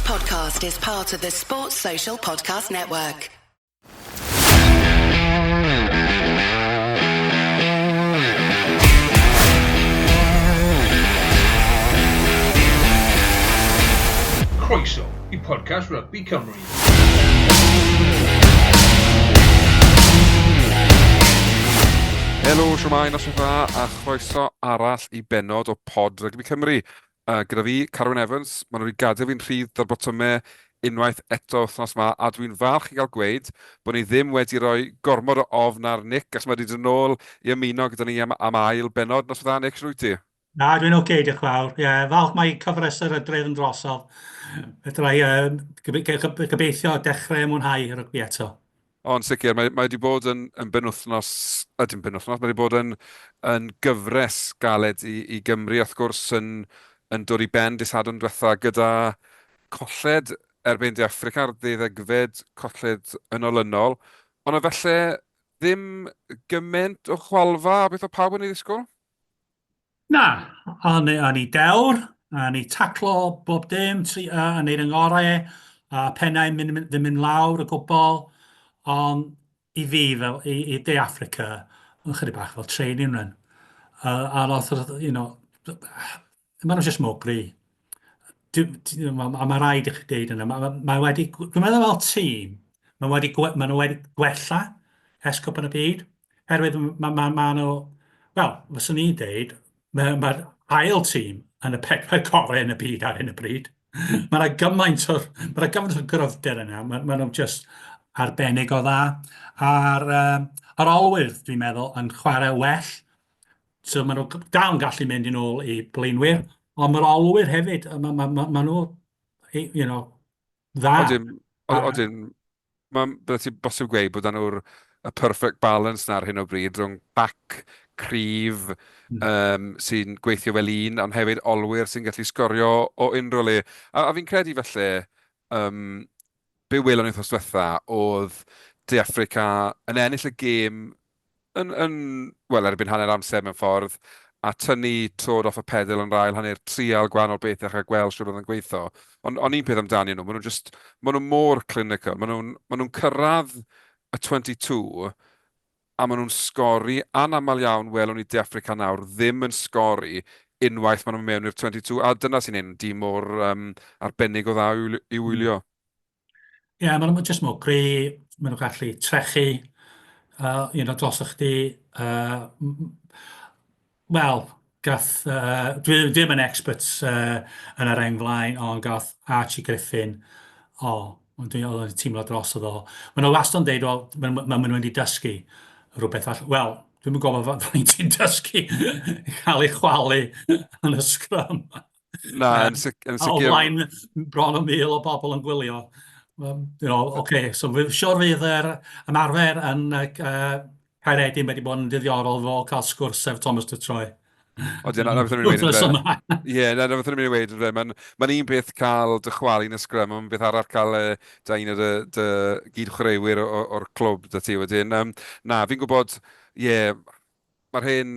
podcast is part of the Sports Social Podcast Network. Croeso i podcast Rugby Cymru. Helo, siwmai, noswaith dda, a chroeso arall i bennod o Pod Rygbi Cymru. Uh, gyda fi, Carwyn Evans, maen nhw wedi gadael fi'n rhydd da'r botymau unwaith eto wythnos ma, a dwi'n falch i gael gweud bod ni ddim wedi rhoi gormod o ofn ar Nick, achos mae wedi dod nôl i ymuno gyda ni am, am ail bennod. Nos dda, Nick, shwt wyt ti? Na, dwi'n oce, okay, diolch fawr. Ie, yeah, falch mae cyfres yr ydref yn drosodd. Fedra i uh, gobeithio dechrau mwynhau rygbi eto. O, yn sicr, mae, mae wedi bod yn, yn benwythnos, a dim penwythnos, mae wedi bod yn, yn gyfres galed i, i Gymru, wrth gwrs, yn, yn dod i ben dydd Sadwrn diwetha gyda colled erbyn De Affrica ar ddeuddegfed colled yn olynol, ond efallai ddim gymaint o chwalfa a beth o pawb yn ei ddisgwyl? Na, o'n i, o'n i dewr, o'n i taclo bob dim, tri, uh, yn neud yng ngorau, a pennau mynd, mynd, ddim mynd lawr o gwbl, ond i fi, fel, i, i De Africa, yn chydig bach fel training run. Uh, a roedd, you know, maen nhw just mor gry. A mae rhaid i chi deud yna, mae, mae wedi, dwi'n meddwl fel tîm, mae wedi, mae nhw wedi gwella ers Cwpan y Byd, herwydd mae ma, ma nhw, wel, fyswn i'n deud, mae'r ma ail tîm yn y pedwar gorau yn y byd ar hyn o bryd. Mae yna gymaint o, mae yna gymaint o gryfder yna, mae, ma nhw'n just arbennig o dda. A'r, um, ar olwyr, dwi'n meddwl, yn chwarae well. So maen nhw dal yn gallu mynd yn ôl i blaenwyr, ond mae'r olwyr hefyd, mae ma, ma, ma nhw, you know, dda. Odyn, odyn, mae'n bydde ti bosib gweud bod nhw'r y perfect balance na ar hyn o bryd rhwng pac cryf mm. um, sy'n gweithio fel un, ond hefyd olwyr sy'n gallu sgorio o unrhyw le. A, a fi'n credu felly, um, be welon ni wythnos diwetha oedd De Affrica yn ennill y gêm yn, yn, wel, erbyn hanner amser mewn ffordd, a tynnu trod off y pedal yn yr ail hanner, trial gwahanol bethau a gweld shwt oedd yn gweithio. Ond, ond un peth amdanyn nhw, maen nhw just, maen nhw mor clinical, maen nhw'n maen nhw cyrraedd y 22 a maen nhw'n sgori, anaml iawn welwn ni De Affrica nawr ddim yn sgori unwaith maen nhw'n mewn i'r 22, a dyna sy'n ein dîm mor um, arbennig o dda i'w wylio. Ie, yeah, maen nhw'n just mor gry, maen nhw'n gallu trechu uh, you know, dros chdi. Uh, Wel, gath, uh, dwi ddim yn expert uh, yn yr reng flaen, ond gath Archie Griffin, o, oh, ond dwi oedd yn teimlo dros o ddo. Maen nhw wastad yn deud, wel, maen ma, ma nhw wedi dysgu rhywbeth all. Wel, dwi'm yn gwybod faint ti'n dysgu cael ei chwalu yn y sgrym. Na, yn, sic yn sicr. O flaen bron o 1,000 o bobl yn gwylio. Um, you know, okay, so fi'n siwr fydd yr ymarfer yn uh, Caeredin wedi bod yn ddiddorol fo cael sgwrs efo Thomas du Toit. Odi, na, na beth o'n i'n mynd i Ie, na, na beth o'n i'n mynd i weud. Mae'n ma un peth cael dy chwalu yn y sgrym, ond beth arall cael uh, da un o dy, dy gyd-chwaraewyr o'r clwb 'da ti wedyn. Um, na, fi'n gwybod, ie, yeah, mae'r hen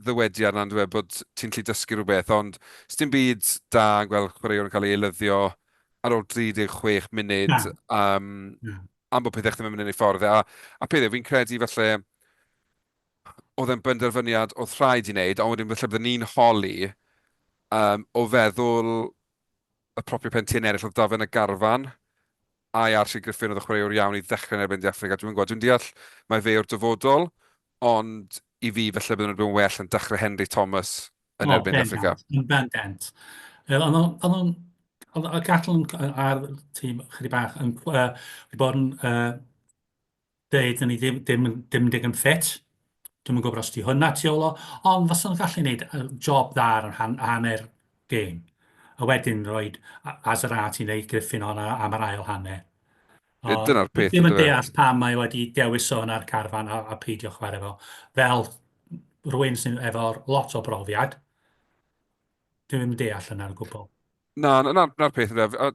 ddywediad 'na'n dweud bod ti'n gallu dysgu rhywbeth, ond sdim byd da yn gweld chwaraewr yn cael ei eilyddio ar ôl 36 munud Na. um, Na. am bod pethau ddim yn mynd yn ei ffordd. E. A, a peth yw, fi'n credu falle oedd e'n benderfyniad oedd rhaid i wneud, ond wedyn falle byddwn ni'n holi um, o feddwl y propio pentyn eraill oedd 'da fe yn y garfan, ai Archie Griffin oedd y chwaraewr iawn i ddechrau yn erbyn De Affrica, dwi'm yn gwybod. Dwi'n deall mai fe yw'r dyfodol, ond i fi falle bydden nhw wedi bod yn well yn dechrau Henry Thomas yn O, erbyn De Affrica. bendant, yn bendant. Oedd o'n, oedd o'n, oedd y Gatland a'r tîm chydig bach yn, uh, wedi bod yn uh, deud yn ni ddim, ddim, ddim digon ffit. Dwi'm yn gwybod os di hwnna tu ôl o, ond fysa nhw'n gallu gwneud job dda ar han, hanner gêm. A wedyn rhoi Azerat i wneud Griffin honna am yr ail hanner. O, Dyna'r peth. Ddim yn deall pam mae wedi dewis o yna'r carfan a, a peidio chwarae fo. Fel rhywun sy'n efo lot o brofiad, Dwi'm yn deall hynna o gwbl. Na, na, na'r peth ynde. A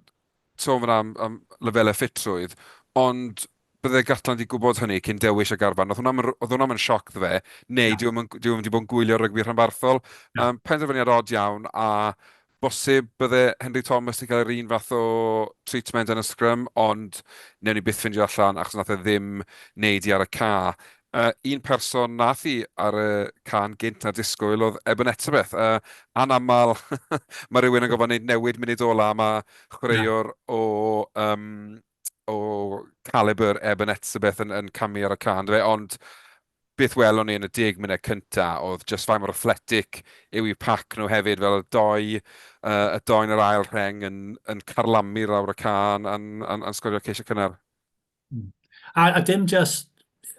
sôn fan'na am, am lefelau ffitrwydd, ond bydde Gatland 'di gwybod hynny cyn dewis y garfan. Oedd hwnna oedd hwnna yn sioc iddo fe, neu dyw e'm wedi bod yn gwylio rygbi rhanbarthol. Um, penderfyniad od iawn, a Bosib bydde Henry Thomas wedi cael yr un fath o treatment yn y scrum, ond newn ni byth ffindio allan achos nath e ddim neud i ar y ca. Un person nath i ar y ca'n gynt na'r disgwyl oedd Eben Etzebeth. Anaml mae rhywun yn gofod wneud newid munud ola, mae chwaraewr o, um, o caliber Eben Etzebeth yn, yn camu ar y can, fe, ond beth welon ni yn y 10 munud cynta oedd just faint mor athletic yw eu pac nhw hefyd, fel y doi, y doi yn yr ail rheng yn, yn carlamu lawr y can a'n, a'n, a'n sgorio ceisio cynnar. A, a dim just,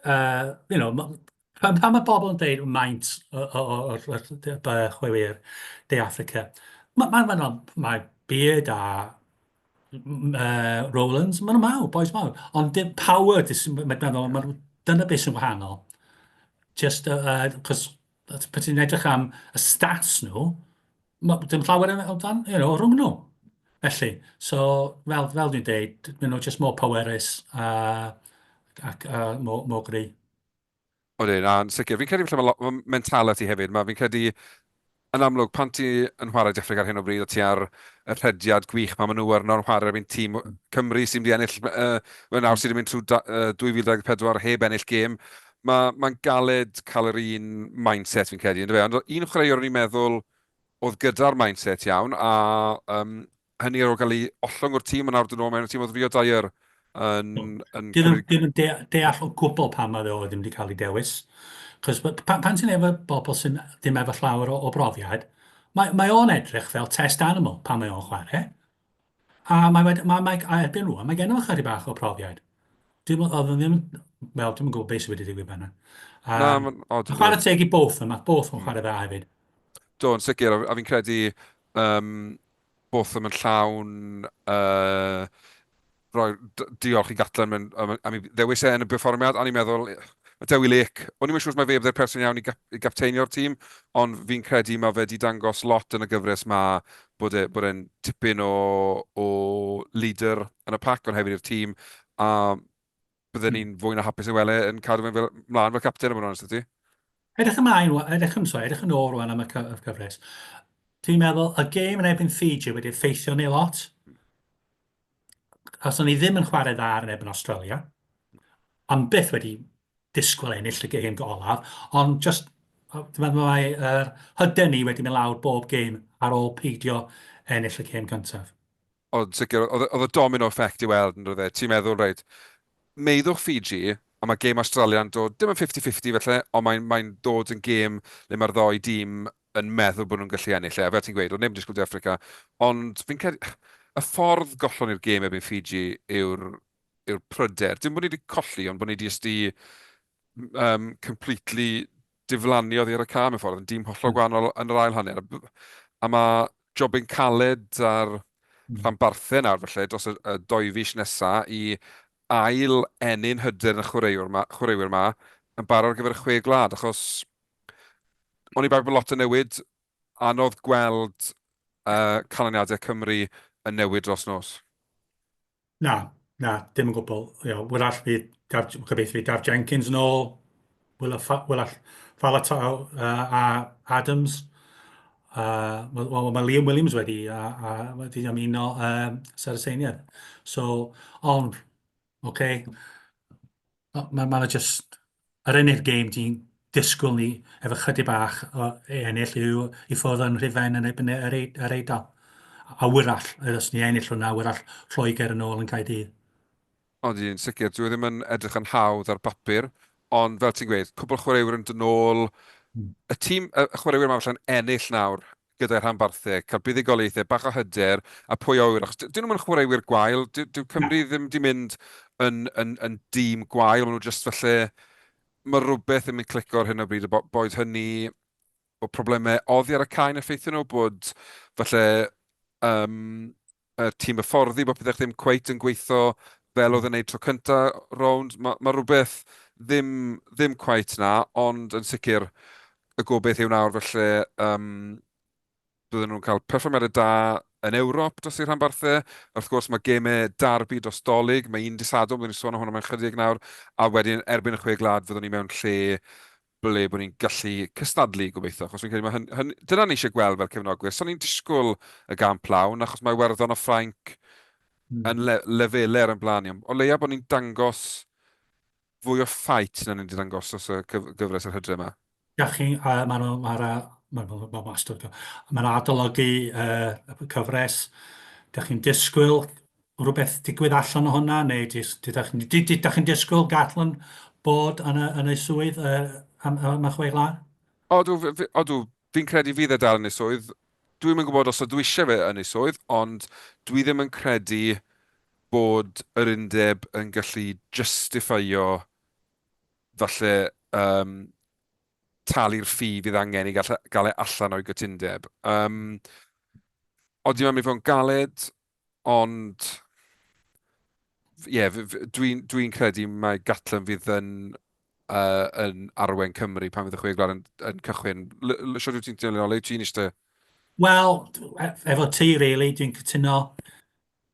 you know, pan, pan mae bobl yn dweud maint o'r chwaraewyr De Affrica, mae ma, ma, ma, ma Beard a Rowlands, maen nhw mawr, boys mawr. Ond dim power, mae'n meddwl, ma, dyna beth sy'n wahanol. Just, cos pan ti'n edrych am y stats nhw, ma, dim llawer o dan, you know, rhwng nhw. Felly, so, fel, fel dwi'n deud, maen nhw just more powerus a, ac a more, more gry. Odyn, a'n sicr. Fi'n credu falle mae ma mentality hefyd. Mae fi'n credu, yn amlwg, pan ti yn chwarae De Affrica ar hyn o bryd, a ti ar y rhediad gwych, mae maen nhw arno'n chwarae erbyn tîm Cymru sy'n mynd i ennill, uh, nawr sydd wedi mynd trwy 2024 heb ennill gêm. Mae'n ma galed cael yr un mindset fi'n credu, yndyfe? Ond un chwaraewr o'n i'n meddwl oedd gyda'r mindset iawn, a um, hynny ar ôl cael ei ollwng o'r tîm, a nawr dyn nhw mewn y tîm oedd Rio Dyer yn... yn Dwi ddim, ddim yn deall o gwbl pam mae o ddim wedi cael ei dewis. Cos pan, pan ti'n efo bobl sy'n ddim efo llawer o, o brofiad, mae, mae o'n edrych fel test animal pan mae o'n chwarae. A mae, wedi, mae, mae, a erbyn rwan, mae gen o chydig bach o profiad. Dwi'n oedd o'n ddim, wel, dwi'n gwybod beth sydd wedi digwydd fanna. Um, Na, mae'n odd. Chwarae teg i both yma, both yn hmm. chwarae dda hefyd. Do, yn sicr, a fi'n credu um, Botham yn llawn uh, roi diolch i Gatland am, am, am ei ddewis e yn y perfformiad, a ni'n meddwl, mae Dewi Lake, o'n i'n siŵr os mae fe bydde'r person iawn i, gap, i gapteinio'r tîm, ond fi'n credu mae fe wedi dangos lot yn y gyfres ma bod e, bod e'n tipyn o, o leader yn y pac, ond hefyd i'r tîm, a bydden ni'n fwy na hapus i weld e yn cadw fe'n fel, mlaen fel capten, am fod yn onest 'da ti. Edrych ymlaen, edrych yn, sorry, edrych yn ôl rwan am y cyfres. Dwi'n meddwl, y gêm yn erbyn Fiji wedi effeithio ni lot. Os o'n ni ddim yn chwarae dda yn erbyn Australia, am byth wedi disgwyl ennill y gêm olaf, ond just, dwi'n meddwl mae yr hyder ni wedi mynd lawr bob gêm ar ôl peidio ennill y gêm cyntaf. Ond sicr, oedd oedd y domino effect i weld yn doedd e? Ti'n meddwl, reit, meiddwch Fiji, a mae gêm Australia'n dod, dim yn 50-50 felly, ond mae'n mae dod yn gêm le mae'r ddoi dîm yn meddwl bod nhw'n gallu ennill e. A fel ti'n gweud, oedd neb yn disgwyl De Affrica, ond fi'n credu, y ffordd gollon ni'r gêm erbyn Fiji yw'r yw'r pryder. Dim bod ni wedi colli, ond bod ni wedi jyst i um, completely diflannu oddi ar y ca mewn ffordd, yn dîm hollol hmm. gwahanol yn yr ail hanner. A mae jobyn caled ar rhanbarthau nawr felly dros y, y doi fis nesaf i ail ennyn hyder yn y chwaraewr ma, chwaraewyr ma yn barod ar gyfer y chwe gwlad, achos o'n i bai bod lot o newid, anodd gweld uh, canlyniadau Cymru yn newid dros nos. Na, na, dim yn gwbl. You know, wrach fydd, Daf, gobeithio fydd Daf Jenkins yn ôl, Willa, Willa Falatau a Adams. Wel, mae Liam Williams wedi, a, a wedi ymuno Saraceniaid. So, ond, oce, okay, Mae ma just, yr unig gêm ti'n disgwyl ni efo chydig bach o ennill yw i ffwrdd yn Rhufain yn erbyn yr, yr Eidal. A wyrall, os ni ennill hwnna, wyrall Lloegr yn ôl yn Caerdydd. Ond yn sicr, dyw e ddim yn edrych yn hawdd ar bapur, ond fel ti'n gweud, cwpl o chwaraewyr yn dod nôl, y tîm, y chwaraewyr yma falle'n ennill nawr gyda'i rhanbarthau, cael buddugoliaethau, bach o hyder, a pwy a ŵyr, achos dyn nhw'm yn chwaraewyr gwael, dyw Cymru ddim 'di mynd yn, yn, yn dîm gwael, maen nhw jyst falle, mae rhywbeth ddim yn clico ar hyn o bryd, a boed hynny bod problemau oddi ar y cae yn effeithio nhw, bod falle um, y tîm hyfforddi, bod pethau ddim cweit yn gweithio fel oedd yn neud tro cynta rownd. Mae, mae rhywbeth ddim, ddim cweit na, ond yn sicr y gobeith yw nawr felly um, bydden nhw'n cael perfformiadau da yn Ewrop dros eu rhanbarthau. Wrth gwrs mae gemau derby dros Dolig, mae un dydd Sadwrn, byddwn ni'n sôn am hwnna mewn chydig nawr, a wedyn erbyn y chwe gwlad fyddwn ni mewn lle ble bod ni'n gallu cystadlu gobeithio, achos fi'n credu mae hyn, hyn, dyna ni eisiau gweld fel cefnogwyr. So ni'n disgwyl y gamp lawn, achos mae Iwerddon a Ffrainc yn le, lefelau ar ein blaen ni, ond o leia bod ni'n dangos fwy o ffait na ni wedi dangos dros y cyf gyfres yr hydre yma. Dach chi, uh, maen nhw, mae'r, ma, ma, ma wastad, mae'n adolygu uh, y cyfres. Dach chi'n disgwyl rhywbeth digwydd allan o hwnna, neu dach chi'n disgwyl Gatland bod yn y, yn ei swydd uh, am, am y chwe gwlad? Odw, odw, fi'n credu fydd e dal yn ei swydd. Dwi'm yn gwybod os ydw eisiau fe yn ei swydd, ond dwi ddim yn credu bod yr undeb yn gallu justifio falle um, talu'r ffi fydd angen i gael, gael e allan o'i gytundeb. Um, odi, mae'n mynd i fod yn galed, ond ie, yeah, dwi'n dwi credu mai Gatland fydd yn, uh, yn arwain Cymru pan fydd y chwe gwlad yn, yn cychwyn. Siwr wyt ti'n teimlo, le ti'n eistedd? Wel, e, efo ti, really, dwi'n cytuno.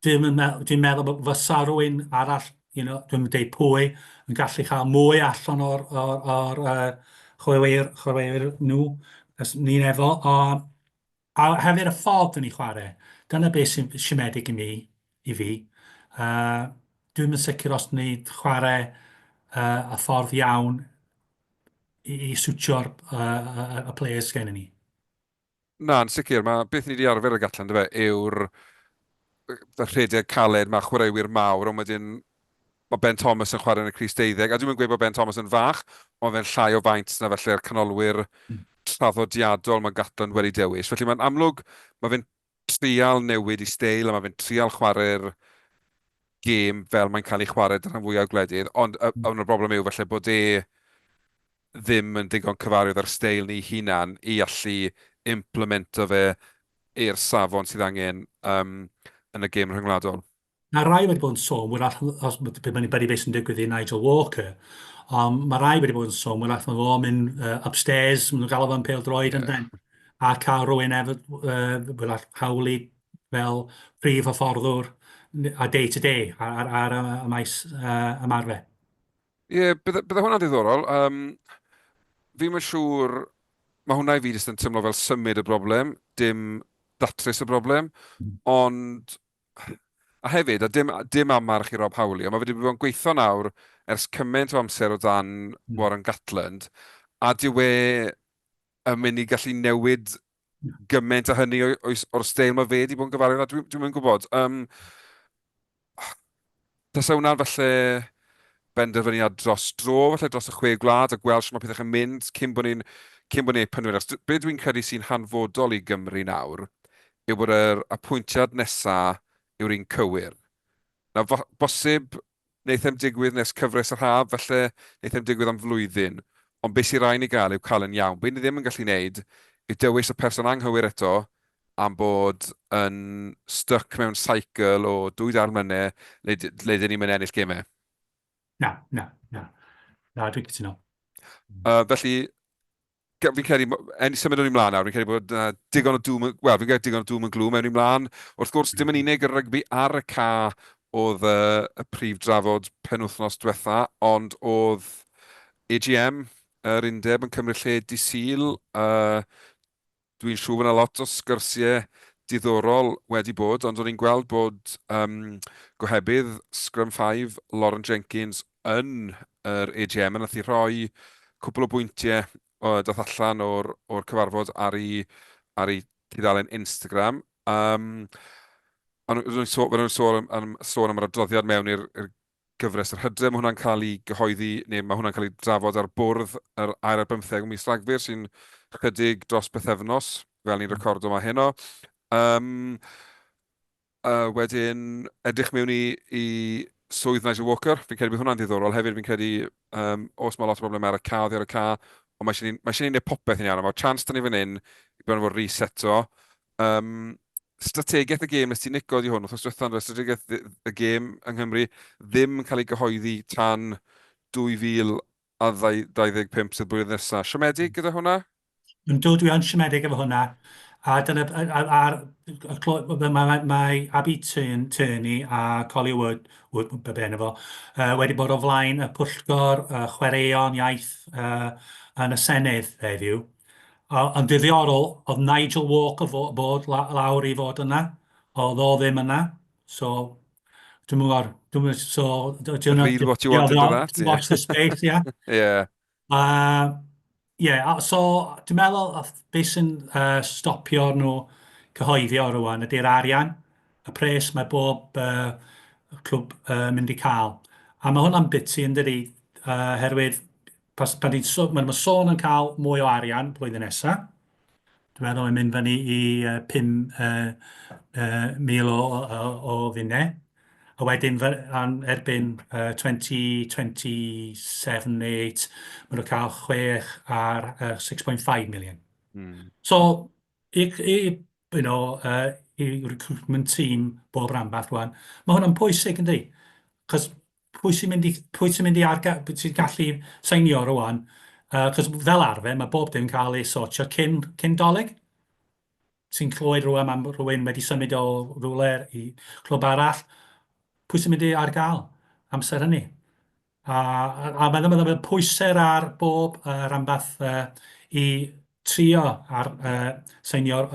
Dwi'n dwi meddwl bod fysa rhywun arall, you know, dwi'n dweud pwy, yn gallu cael mwy allan o'r, or, or, uh, chwaraewyr, chwaraewyr nhw, ni'n efo. O, A hefyd y ffordd dyn ni chwarae. Dyna beth sy'n siomedig i mi, i fi. Uh, dwi'm yn sicr os ni chwarae uh, y ffordd iawn i, i swtio'r uh, y players gen ni. Na, yn sicr. Mae beth ni wedi arfer y Gatland, fe, yw'r rhedeg caled, mae chwaraewyr mawr, ond wedyn mae Ben Thomas yn chwarae yn y crys deuddeg, a dwi'm yn gweud bod Ben Thomas yn fach, ond fe'n llai o faint na felly'r canolwyr traddodiadol mae Gatland wedi dewis. Felly mae'n amlwg, mae fe'n trial newid i steil a mae fe'n trial chwarae'r gêm fel mae'n cael ei chwarae dan rhan fwyaf o gwledydd, ond y, ond y broblem yw falle bod e ddim yn digon cyfarwydd â'r steil ni hunan i allu implemento fe i'r safon sydd angen um, yn y gêm rhyngwladol. Mae rai wedi bod yn sôn, wrach, os be mae'n dibynnu beth sy'n digwydd i Nigel Walker, ond mae rai wedi bod yn sôn, wrach mae fo'n mynd uh, upstairs, maen nhw'n galw fo'n pêl-droed yeah. yn a cael rhywun efo, uh, wrach, Howley fel prif hyfforddwr a day to day ar, ar, ar y maes uh, ymarfer. Ie, yeah, bydde, bydde hwnna'n ddiddorol. Um, fi'n mynd siŵr, mae hwnna i fi jyst yn teimlo fel symud y broblem, dim datrys y broblem, mm. ond A hefyd, a dim, dim amarch i Rob Howley, ond mae fe wedi bod yn gweithio nawr ers cymaint o amser o dan Warren Gatland, a dyw e yn mynd i gallu newid gymaint o hynny o'r steil mae fe wedi bod yn gyfarwydd â. Dwi'm yn gwybod. Um, tasa hwnna'n falle benderfyniad dros dro, falle dros y chwe gwlad, a gweld sut mae pethau'n mynd cyn bod ni'n cyn bod ni'n penderfynu. Achos be dwi'n credu sy'n hanfodol i Gymru nawr yw bod yr apwyntiad nesa yw'r un cywir. Nawr, bosib wneith e'm digwydd nes cyfres yr haf, falle wneith e'm digwydd am flwyddyn, ond be sy'n rhaid ni gael yw cael yn iawn. Be ni ddim yn gallu wneud yw dewis y person anghywir eto am bod yn stuck mewn cycle o dwy dair mlynedd le, le dyn ni'n mynd ennill gemau. Na, na, na. Na, dwi'n cytuno. Felly, fi'n credu, en, symud o'n i mlaen nawr, fi'n credu bod uh, digon o dŵm, wel, fi'n credu digon o dŵm yn glwm mewn i mlaen. Wrth gwrs, dim yn unig y rygbi ar y ca oedd uh, y prif drafod penwythnos diwetha, ond oedd AGM, yr undeb, yn cymryd lle di Sul. Uh, Dwi'n siŵr bod 'na lot o sgyrsiau diddorol wedi bod, ond o'n i'n gweld bod um, gohebydd Scrum 5, Lauren Jenkins, yn yr AGM, a nath hi rhoi cwpl o bwyntiau o, dath allan o'r, or cyfarfod ar ei, ar ei tudalen Instagram. Um, ond roedd nhw'n sôn, am, sôn am yr adroddiad mewn i'r gyfres yr hydref. Mae hwnna'n cael ei gyhoeddi, neu mae hwnna'n cael ei drafod ar bwrdd yr ail ar bymtheg o mis Rhagfyr, sy'n chydig dros bythefnos, fel ni'n recordo yma heno. Um, uh, wedyn, edrych mewn i, i swydd Nigel Walker, fi'n credu bydd hwnna'n ddiddorol hefyd, fi'n credu, um, os mae lot o broblemau ar y ca, oddi ar y ca, ond mae eisiau ni, mae eisiau ni wneud popeth yn iawn, a mae'r chance da ni fan hyn i bron o fod reseto. Um, strategaeth y gêm, nes ti nico di hwn, wrth diwethaf, ond strategaeth y gêm yng Nghymru ddim yn cael ei gyhoeddi tan 2025, sydd blwyddyn nesaf. Siomedig gyda hwnna? Yndw, dwi yn siomedig efo hwnna. A dyna, a, a, a, mae, mae Abby Turney a Collier Wood, Wood be be fo, wedi bod o flaen y pwyllgor chwaraeon iaith yn y Senedd heddiw. Ond ddiddorol, oedd Nigel Walker fo, bod la, lawr i fod yna, oedd o ddim yna. So, dwi'n mwyn gwybod, so... Read what you want into that, yeah. Watch the space, yeah. Yeah. Ie, yeah, so dwi'n meddwl beth sy'n stopio nhw cyhoeddi o rwan ydy'r arian, y pres mae bob clwb mynd i cael. A mae hwnna'n biti yn dydi, herwydd pas, pan ni'n so, mae sôn yn cael mwy o arian blwyddyn nesaf. Dwi'n meddwl mae'n mynd fyny i 5,000 o funnau. A wedyn an, erbyn 2027 neu 8, maen nhw'n cael 6 ar 6.5 million. So, i, i, you know, i recruitment team bob rhanbarth rwan, mae hwnna'n pwysig yndi? Cos pwy sy'n mynd i, pwy sy'n mynd i arga, sy'n gallu seinio rwan? Cos fel arfer, mae bob dim cael ei sortio cyn, cyn Dolig. Ti'n clywed rwan am rhywun wedi symud o rywle i clwb arall. Pwy sy'n mynd i ar gael amser hynny? A, a, a mae'n meddwl bod pwysau ar bob rhanbarth i trio ar seinio'r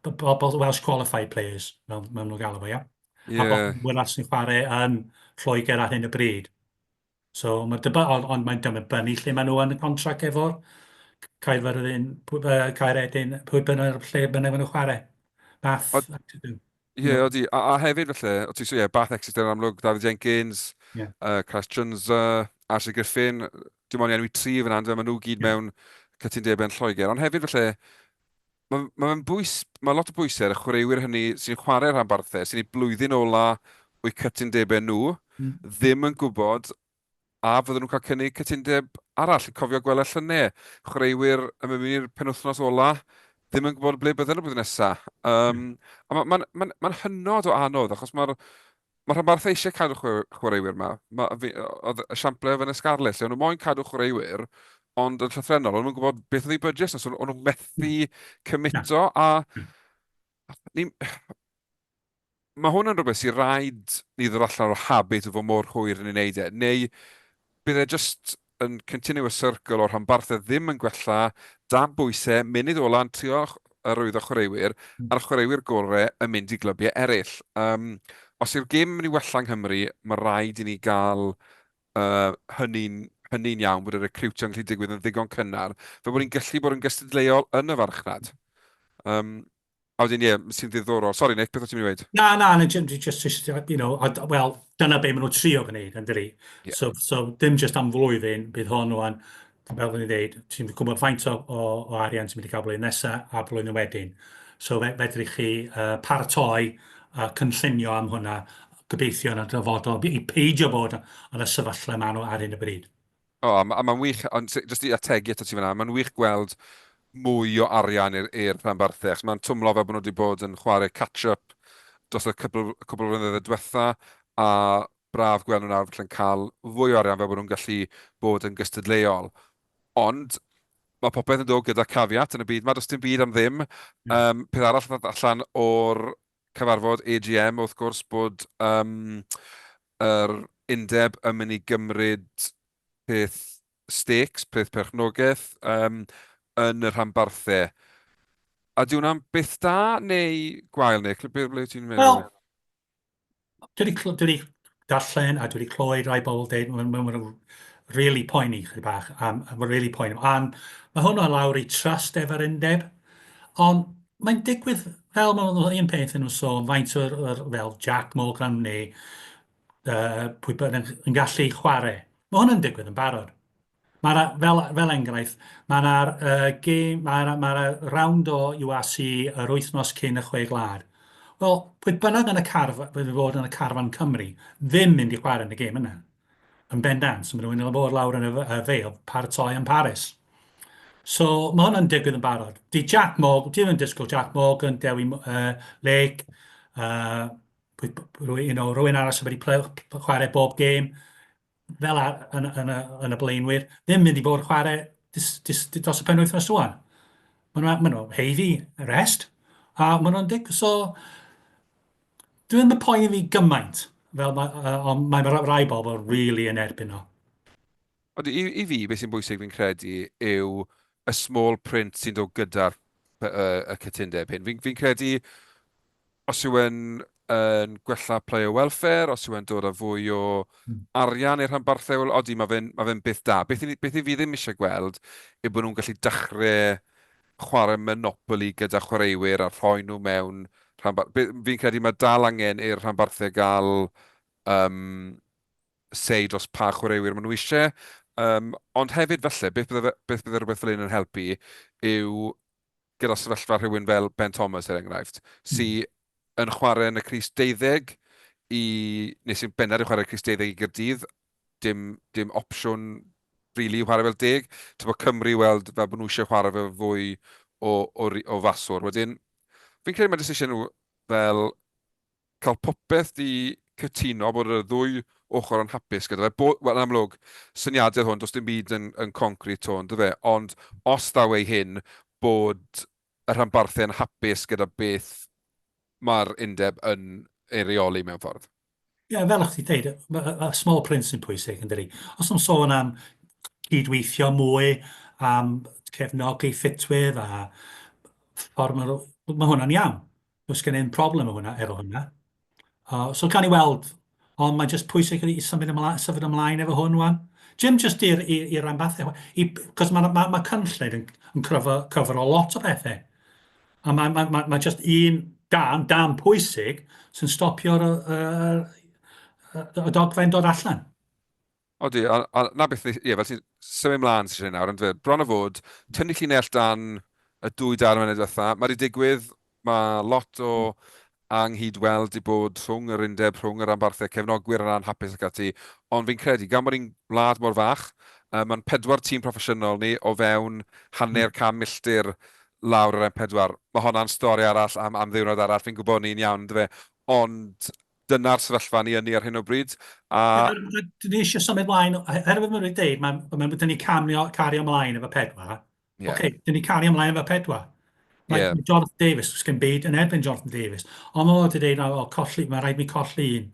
bobl Welsh qualified players, fel maen nhw'n galw fo, ia? Yeah. A bobl wyrach sy'n chwarae yn Lloegr ar hyn o bryd. So, mae dyba, ond, ond mae'n dibynnu lle maen nhw yn y contract efo'r Caerfyrddin, Caeredin, pwy bynnag lle bynnag maen nhw'n chwarae. Bath, Ie, yeah, odi. A, a hefyd felly, o ti so ie, Bath Exeter yn amlwg, David Jenkins, yeah. Chris Jones, Ashley Griffin, dim ond i enwi tri fan hyn, maen nhw gyd yeah. mewn cytundebau yn Lloegr. Ond hefyd felly, mae ma fe'n bwys, mae lot o bwysau ar y chwaraewyr hynny sy'n chwarae rhanbarthau, sy'n eu blwyddyn ola o'u cytundebau nhw, ddim yn gwybod a fydden nhw'n cael cynnig cytundeb arall. Cofio gweld y llynedd, chwaraewyr yn mynd i'r penwythnos ola, ddim yn gwybod ble bydden nhw blwyddyn nesaf. Um, a mae'n ma, ma, ma, ma hynod o anodd, achos mae'r ma rhanbarthau eisiau cadw chwaraewyr yma. Ma, fi, oedd esiamplau yn y Scarlets, lle o'n nhw moyn cadw chwaraewyr, ond yn llythrennol, o'n nhw'n gwybod beth oedd eu budget, so o'n nhw'n methu cymito, a ni, mae hwn yn rhywbeth sy'n rhaid ni ddod allan o'r habit o fod mor hwyr yn ei wneud e, neu bydd e jyst yn continuous circle o'r rhanbarthau ddim yn gwella, dan bwysau, munud ola'n trio arwyddo chwaraewyr, a'r chwaraewyr gorau yn mynd i glybiau eraill. Um, os yw'r gêm yn mynd i wella yng Nghymru, mae rhaid i ni gael hynny'n hynny iawn, bod y recriwtio yn gallu digwydd yn ddigon cynnar, fel bod ni'n gallu bod yn gystadleuol yn y farchnad. Um, A wedyn, ie, sy'n ddiddorol. Sori, Nick, beth o ti'n mynd i weud? Na, na, na, just, just, you know, wel, dyna be maen nhw'n trio gwneud, yn dydi? Yeah. So, so, dim just am flwyddyn, bydd hon rwan, fel o'n i'n dweud, ti'n gwybod faint o, o, o arian ti'n mynd i gael blwyddyn nesaf a blwyddyn wedyn. So fe, fedrwch chi paratoi a cynllunio am hwnna, gobeithio yn y dyfodol, i peidio bod yn y sefyllfa maen nhw ar hyn o bryd. O, a a mae'n wych, ond jyst i ategu ato ti fan'na, mae'n wych gweld mwy o arian i'r i'r rhanbarthau, achos mae'n twmlo fel bod nhw wedi bod yn chwarae catch-up dros y cwpl, cwpl o flynyddoedd diwetha, a braf gweld nhw nawr felly'n cael fwy o arian fel bod nhw'n gallu bod yn gystadleuol. Ond mae popeth yn dod gyda caveat yn y byd 'ma, does dim byd am ddim. Um, peth arall ddaeth allan o'r cyfarfod AGM, wrth gwrs, bod um, yr undeb yn mynd i gymryd peth stakes, peth perchnogaeth um, yn y rhanbarthau. A di hwnna'n beth da neu gwael, Nick? Ble, ble ti'n meddwl? Wel, dwi wedi, dwi wedi darllen a dwi wedi clywed rai bobl dweud, mae'n ma, ma really poeni chydig bach, um, mae'n really poeni. And mae hwnna lawr i trust efo'r undeb, ond mae'n digwydd fel mae'n un peth yn nhw'n sôn, faint o'r, or, fel Jack Morgan neu pwy bynnag yn gallu chwarae. Mae hwnna'n digwydd yn barod. Mae 'na, fel, fel enghraifft, mae yna gêm, mae yna, mae yna round o URC yr wythnos cyn y Chwe Gwlad. Wel, pwy bynnag yn y carf, fydd yn fod yn y carfan Cymru, ddim mynd i chwarae yn y gêm yna. Yn bendant, so maen nhw'n mynd i fod lawr yn y, y Vale, paratoi yn Paris. So, mae hwnna'n digwydd yn barod. Di Jack Morgan, di ddim yn disgwyl Jack Morgan, Dewi Lake, pwy, you know, rhywun arall sydd wedi chwarae bob gêm, fel ar, yn, yn, y, yn y blaenwyr, ddim mynd i fod chwarae dis, dis, dros y penwythnos rwan. Maen nhw, maen nhw heiddi y rest, a maen nhw'n dig, so dwi ddim yn poeni fi gymaint, fel ma, ond mae rai bobl really yn erbyn o. Ond i, i fi, beth sy'n bwysig fi'n credu yw y small print sy'n dod gyda'r y, y cytundeb hyn. Fi'n fi credu os yw e'n yn gwella player welfare, os yw e'n dod â fwy o hmm. arian i'r rhanbarthau, wel, odi, mae fe'n ma fe beth da. Beth i, beth i fi ddim eisiau gweld yw bod nhw'n gallu dechrau chwarae Monopoly gyda chwaraewyr a rhoi nhw mewn rhanbarth. Fi'n credu mae dal angen i'r rhanbarthau gael um, say dros pa chwaraewyr maen nhw eisiau. Um, ond hefyd falle, beth bydde, beth bydde rhywbeth fel hyn yn helpu yw gyda sefyllfa rhywun fel Ben Thomas, er enghraifft, sy yn chwarae yn y crys deuddeg i... neu sy'n bennad yn chwarae crys deuddeg i Gaerdydd, dim, dim opsiwn rili i chwarae fel deg. Ti'n bod Cymru i weld fel bod nhw eisiau chwarae fe fwy o, o, o faswr. Wedyn, fi'n credu mae jyst eisiau nhw fel cael popeth 'di cytuno bod y ddwy ochr yn hapus gyda fe. Bo-, wel, yn amlwg, syniadau hwn, does dim byd yn, yn concrete 'to, on'd yfe? Ond os ddaw ei hyn, bod y rhanbarthau yn hapus gyda beth mae'r undeb yn ei reoli mewn ffordd. Ie, yeah, fel o'ch ti'n dweud, y small print sy'n pwysig, yn dydi? Os nhw'n sôn am cydweithio mwy, am cefnogi ffitwyr a ffordd mae, mae hwnna'n iawn. Does gen i'm problem efo hwnna, efo hwnna. So gawn ni weld, ond mae'n just pwysig i symud ymlaen, symud ymlaen efo hwn wan. Jim just i'r i, i ranbarthau, i, cos mae ma, ma cynllun yn, yn cyfro, cyfro lot o bethau. A mae ma, ma, ma just un dan, dan pwysig sy'n stopio'r y, y, y dogfen dod allan. Odi, a, a 'na beth, ie, fel ti'n symud mlaen sy'n siarad nawr, yndyfe? Bron o fod, tynnu llinell dan y dwy dair mlynedd diwetha, mae wedi digwydd, mae lot o anghydweld 'di bod rhwng yr undeb, rhwng y rhanbarthau, cefnogwyr yn anhapus ac ati, ond fi'n credu, gan bod ni'n wlad mor fach, uh, mae'n pedwar tîm proffesiynol ni o fewn hanner can milltir lawr yr M4. Mae honna'n stori arall am, am ddiwrnod arall, fi'n gwybod ni'n iawn, yndyfe? Ond dyna'r sefyllfa ni yn ni ar hyn o bryd. A... Dyn ni eisiau symud mlaen, oherwydd mae'n wedi dweud, mae, mae, dyn ni camio, cario ymlaen efo pedwar. Yeah. Oce, okay, dyn ni cario ymlaen efo pedwar. Mae yeah. Jonathan Davies, does gen byd yn erbyn Jonathan Davies. Ond mae wedi dweud, o, colli, mae rhaid mi colli un.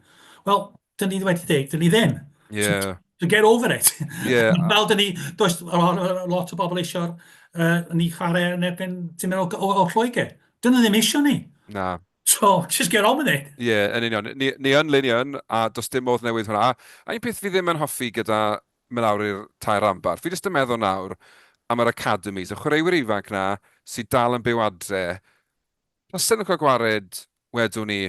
Wel, dyn ni wedi dweud, dyn ni ddim. Yeah. So, so get over it. Yeah. Fel dyn ni, does lot o bobl eisiau uh, ni chwarae yn erbyn tîm o, o, o Lloegr. Dyn nhw ddim eisiau ni. Na. So, just get on with it. Ie, yeah, yn union. Ni, ni yn le ni yn, a does dim modd newid hwnna. A, a un peth fi ddim yn hoffi gyda mynd lawr i'r tair ranbarth, fi jyst yn meddwl nawr am yr academies, y chwaraewyr ifanc na sydd dal yn byw adre, tasen nhw'n cael gwared, wedwn ni,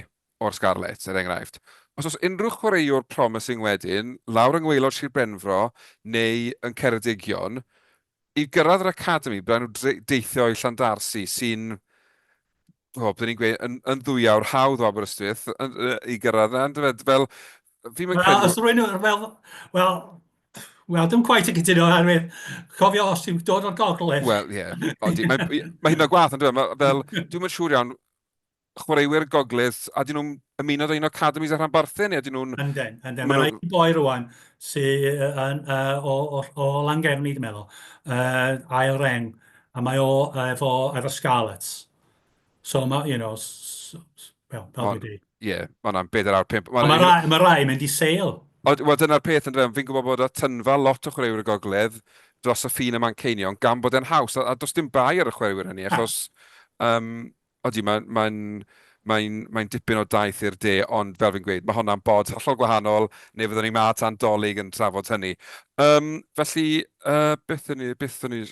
o'r Scarlets, er enghraifft. Os oes unrhyw chwaraewr promising wedyn, lawr yng ngwaelod Sir Benfro neu yn Ceredigion, i gyrraedd yr academi, bydden nhw deithio i Llandarsi, sy'n o, byddwn ni'n gweud, yn, yn ddwy awr hawdd o Aberystwyth yn, i gyrraedd yna, yndyfe? Fel, fi'n mynd credu... Wel, os rwy'n... Wel, wel, wel, dim quite yn cytuno, oherwydd cofio os ti'n dod o'r gogledd. Wel, ie. Yeah. Mae, mae hyn o gwaith, yndyfe? Mae, fel, dwi'n mynd siŵr iawn, chwaraewyr gogledd, a dyn nhw'n ymuno â un o academies y rhanbarthau, neu ydyn nhw'n... Yndyn, yndyn. Mae'n rhaid boi rwan sydd yn, uh, o, o, o Langefni, dwi'n meddwl, uh, ail reng, a mae o efo, efo Scarlets. So mae, you know, well, fel dwi'n dweud. Ie, mae hwnna'n bedair awr pump. Mae rai, ma rai mynd i Sale. Wel, dyna'r peth, yn dweud, fi'n gwybod bod y tynfa lot o chwaraewyr y gogledd dros y ffin y Manceinion, gan bod e'n haws, a, a does dim bai ar y chwaraewyr hynny, achos um, odi, mae'n mae mae mae dipyn o daith i'r de, ond fel fi'n gweud, mae honna'n bod hollol gwahanol, neu fyddwn ni ma tan Dolig yn trafod hynny. Um, felly, uh, beth o'n i, beth o'n i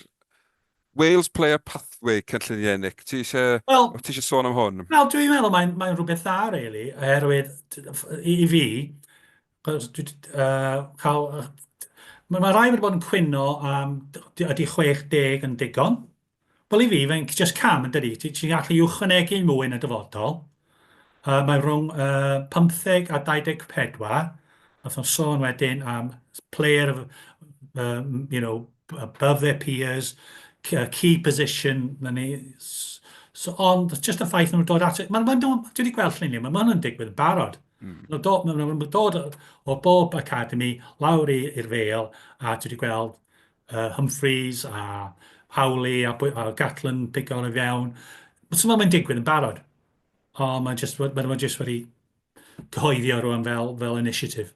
Wales Player Pathway cynlluniau, Nick. Ti eisiau, well, ti eisiau sôn am hwn? Wel, dwi'n meddwl mae'n mae rhywbeth dda, really, oherwydd i, i fi, dwi, uh, cael, mae, mae rai wedi bod yn cwyno am ydy 60 yn digon. Wel, i fi, mae'n just cam yn dydi. Ti'n ti gallu uwchwanegu mwy yn y dyfodol. Uh, mae rhwng uh, 15 a 24. Nath o'n sôn wedyn am player of, um, you know, above their peers, key position, na ni. So, ond just y ffaith nhw'n dod at... Mae'n ma, dwi wedi gweld lluniau, mae hwnna'n digwydd yn barod. Mm. Mae'n dod, ma nhw'n dod o bob academy lawr i'r Vale, a dwi wedi gweld uh, Humphreys a Howley a, a Gatland pigo i fewn. So mae'n digwydd yn barod. Ond mae'n just, mae'n just wedi cyhoeddi o rwan fel, fel initiative.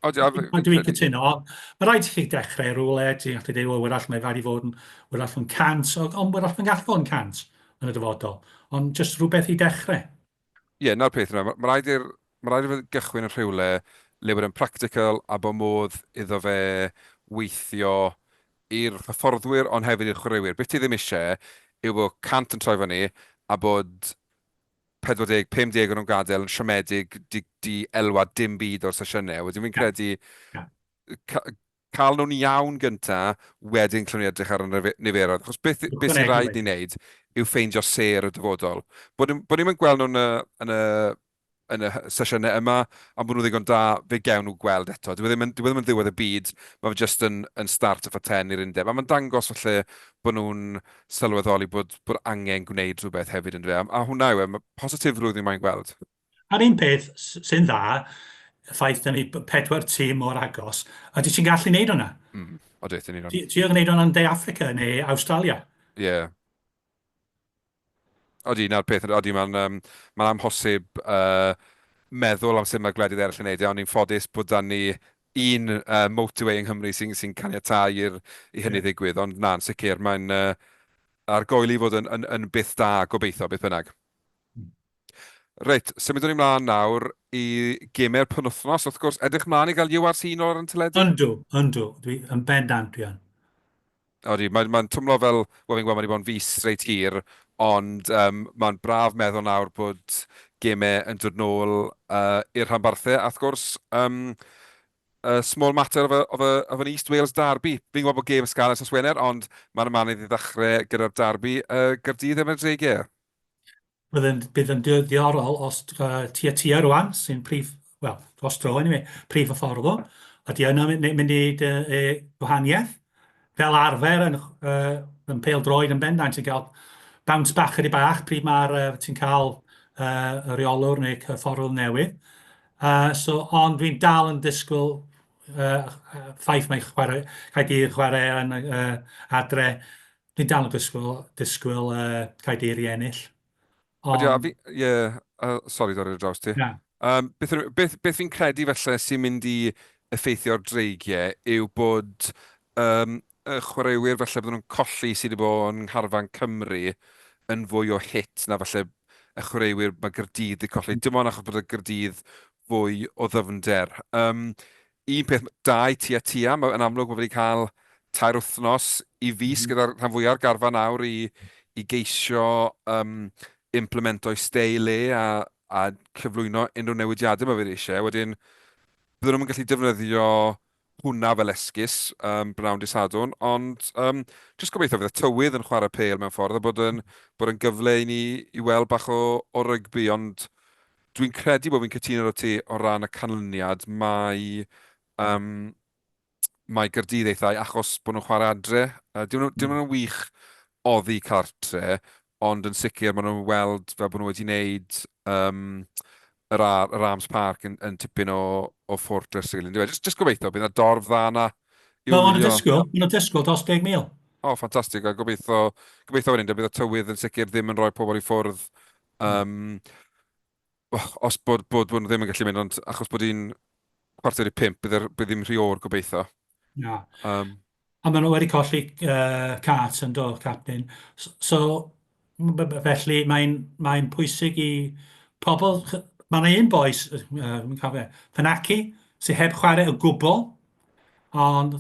O, Dwi'n cytuno, ond mae rhaid i chi dechrau rhywle, ti'n gallu dweud, wel, wrach mae rhaid i fod yn, wrach yn 100, ond wrach mae'n gallu fod yn 100 yn y dyfodol. Ond jyst rhywbeth i dechrau. Ie, yeah, 'na'r peth yna. Mae rhaid i'r ma rhaid i fe gychwyn yn rhywle le bod e'n practical a bod modd iddo fe weithio i'r hyfforddwyr ond hefyd i'r chwaraewyr. Beth ti ddim eisiau yw bod 100 yn troi fyny a bod 40, 50 o'n nhw'n gadael yn siomedig, di, di elwa dim byd o'r sesiynau. Wedyn fi'n credu yeah. ca cael nhw'n iawn gynta, wedyn clwn ni edrych ar y niferoedd. Achos beth, beth sy'n rhaid ni wneud yw ffeindio sêr y dyfodol. Bod, bod ni'n gweld nhw'n y, yn y yn y sesiynau yma, ond bod nhw ddigon da, fe gewn nhw gweld eto. Dyw e ddim yn, dyw e ddim yn ddiwedd y byd, mae fe jyst yn, yn start off a 10 i'r undeb. A mae'n dangos falle bod nhw'n sylweddoli bod, bod angen gwneud rhywbeth hefyd yn dweud. A, a hwnna yw e, mae positifrwydd ni'n mae'n gweld. A'r un peth sy'n dda, y ffaith da ni pedwar tîm mor agos, ydy ti'n gallu neud hwnna. Mm, o dweud, yn union. Ti'n gwneud hwnna'n De Africa neu Australia. Ie. Yeah. Odi, 'na'r peth. Odi, mae'n um, mae'n amhosib uh, meddwl am sut mae gwledydd eraill yn neud e, ond ni'n ffodus bod 'da ni un uh, motorway yng Nghymru sy'n sy caniatáu i'r, i hynny ddigwydd, ond na'n sicr, mae'n uh, argoeli fod yn, yn, yn byth da, gobeithio, beth bynnag. Hmm. Reit, symudwn ni mlaen nawr i gemau'r penwythnos. Wrth gwrs, edrych mlaen i gael URC nôl ar y teledu? Yndw, yndw. Dwi yn bendant dwi yn. Odi, mae'n mae twmlo fel, wel fi'n gweld mae wedi bod yn fis reit hir, ond um, mae'n braf meddwl nawr bod gemau yn dod nôl uh, i'r rhanbarthau. A wrth gwrs, um, a small matter of, a, of, a, of an East Wales derby. Fi'n gwybod bod gêm Scarlets nos Wener, ond mae'n yma i ddechrau gyda'r derby uh, Gaerdydd efo'r Dreigiau. Bydd yn, bydd yn ddiddorol os uh, tua tua rwan, sy'n prif, wel, dros dro anyway, prif hyfforddwr, ydy yna mynd, mynd i wneud uh, gwahaniaeth. Fel arfer yn, uh, yn pêl droed yn bendant, ti'n cael bounce back ydy bach pryd mae'r uh, ti'n cael uh, y reolwr neu cyfforddwr newydd. Uh, so, ond dwi'n dal yn disgwyl uh, ffaith mae chwarae, Caerdydd chwarae yn uh, adre. Dwi'n dal yn disgwyl, disgwyl uh, Caerdydd i ennill. Ond... Ydy, fi, ie, yeah, uh, sori dorri ar draws ti. Na. Um, beth, beth, beth fi'n credu felly sy'n mynd i effeithio'r dreigiau yw bod um, y chwaraewyr falle bydden nhw'n colli sydd wedi bod yng ngharfan Cymru yn fwy o hit na falle y chwaraewyr mae Gaerdydd wedi colli. Dim ond achos bod y Gaerdydd fwy o ddyfnder. Um, un peth da i ti a Tia, mae, yn amlwg mae wedi cael tair wythnos i fis mm. gyda'r rhan fwyaf o'r garfan nawr i, i geisio um, implemento'i steil e a, a cyflwyno unrhyw newidiadau mae fe eisiau. Wedyn, bydden nhw'n gallu defnyddio hwnna fel esgus um, bnawn dydd Sadwrn, ond um, jyst gobeithio fydd y tywydd yn chwarae pêl mewn ffordd a bod yn, bod yn gyfle i ni i weld bach o, o rygbi, ond dwi'n credu bod fi'n cytuno 'da ti o ran y canlyniad. Mae, um, mae Gaerdydd eithau achos bod nhw'n chwarae adre. Uh, dim nhw, dim nhw'n wych oddi cartre, ond yn sicr maen nhw'n weld fel bod nhw wedi wneud um, yr, ar, yr Arms Park yn, yn tipyn o, o fortress. Really. Just, just gobeithio, bydd yna dorf dda yna. Wel, maen nhw'n disgwyl, maen nhw'n disgwyl dros 10,000. O, oh, ffantastig, a gobeithio, gobeithio wedyn, bydd y tywydd yn sicr ddim yn rhoi pobl i ffwrdd. Um, os bod, bod, bod nhw ddim yn gallu mynd, ond achos bod hi'n 4:45, bydd, er, bydd ddim rhy oer gobeithio. Na. Um, a maen nhw wedi colli uh, Cart yn do, captain. So, so felly mae'n mae pwysig i pobl... Mae yna un boes, uh, dwi'n cofio, Fanaki, sydd heb chwarae o gwbl, Ond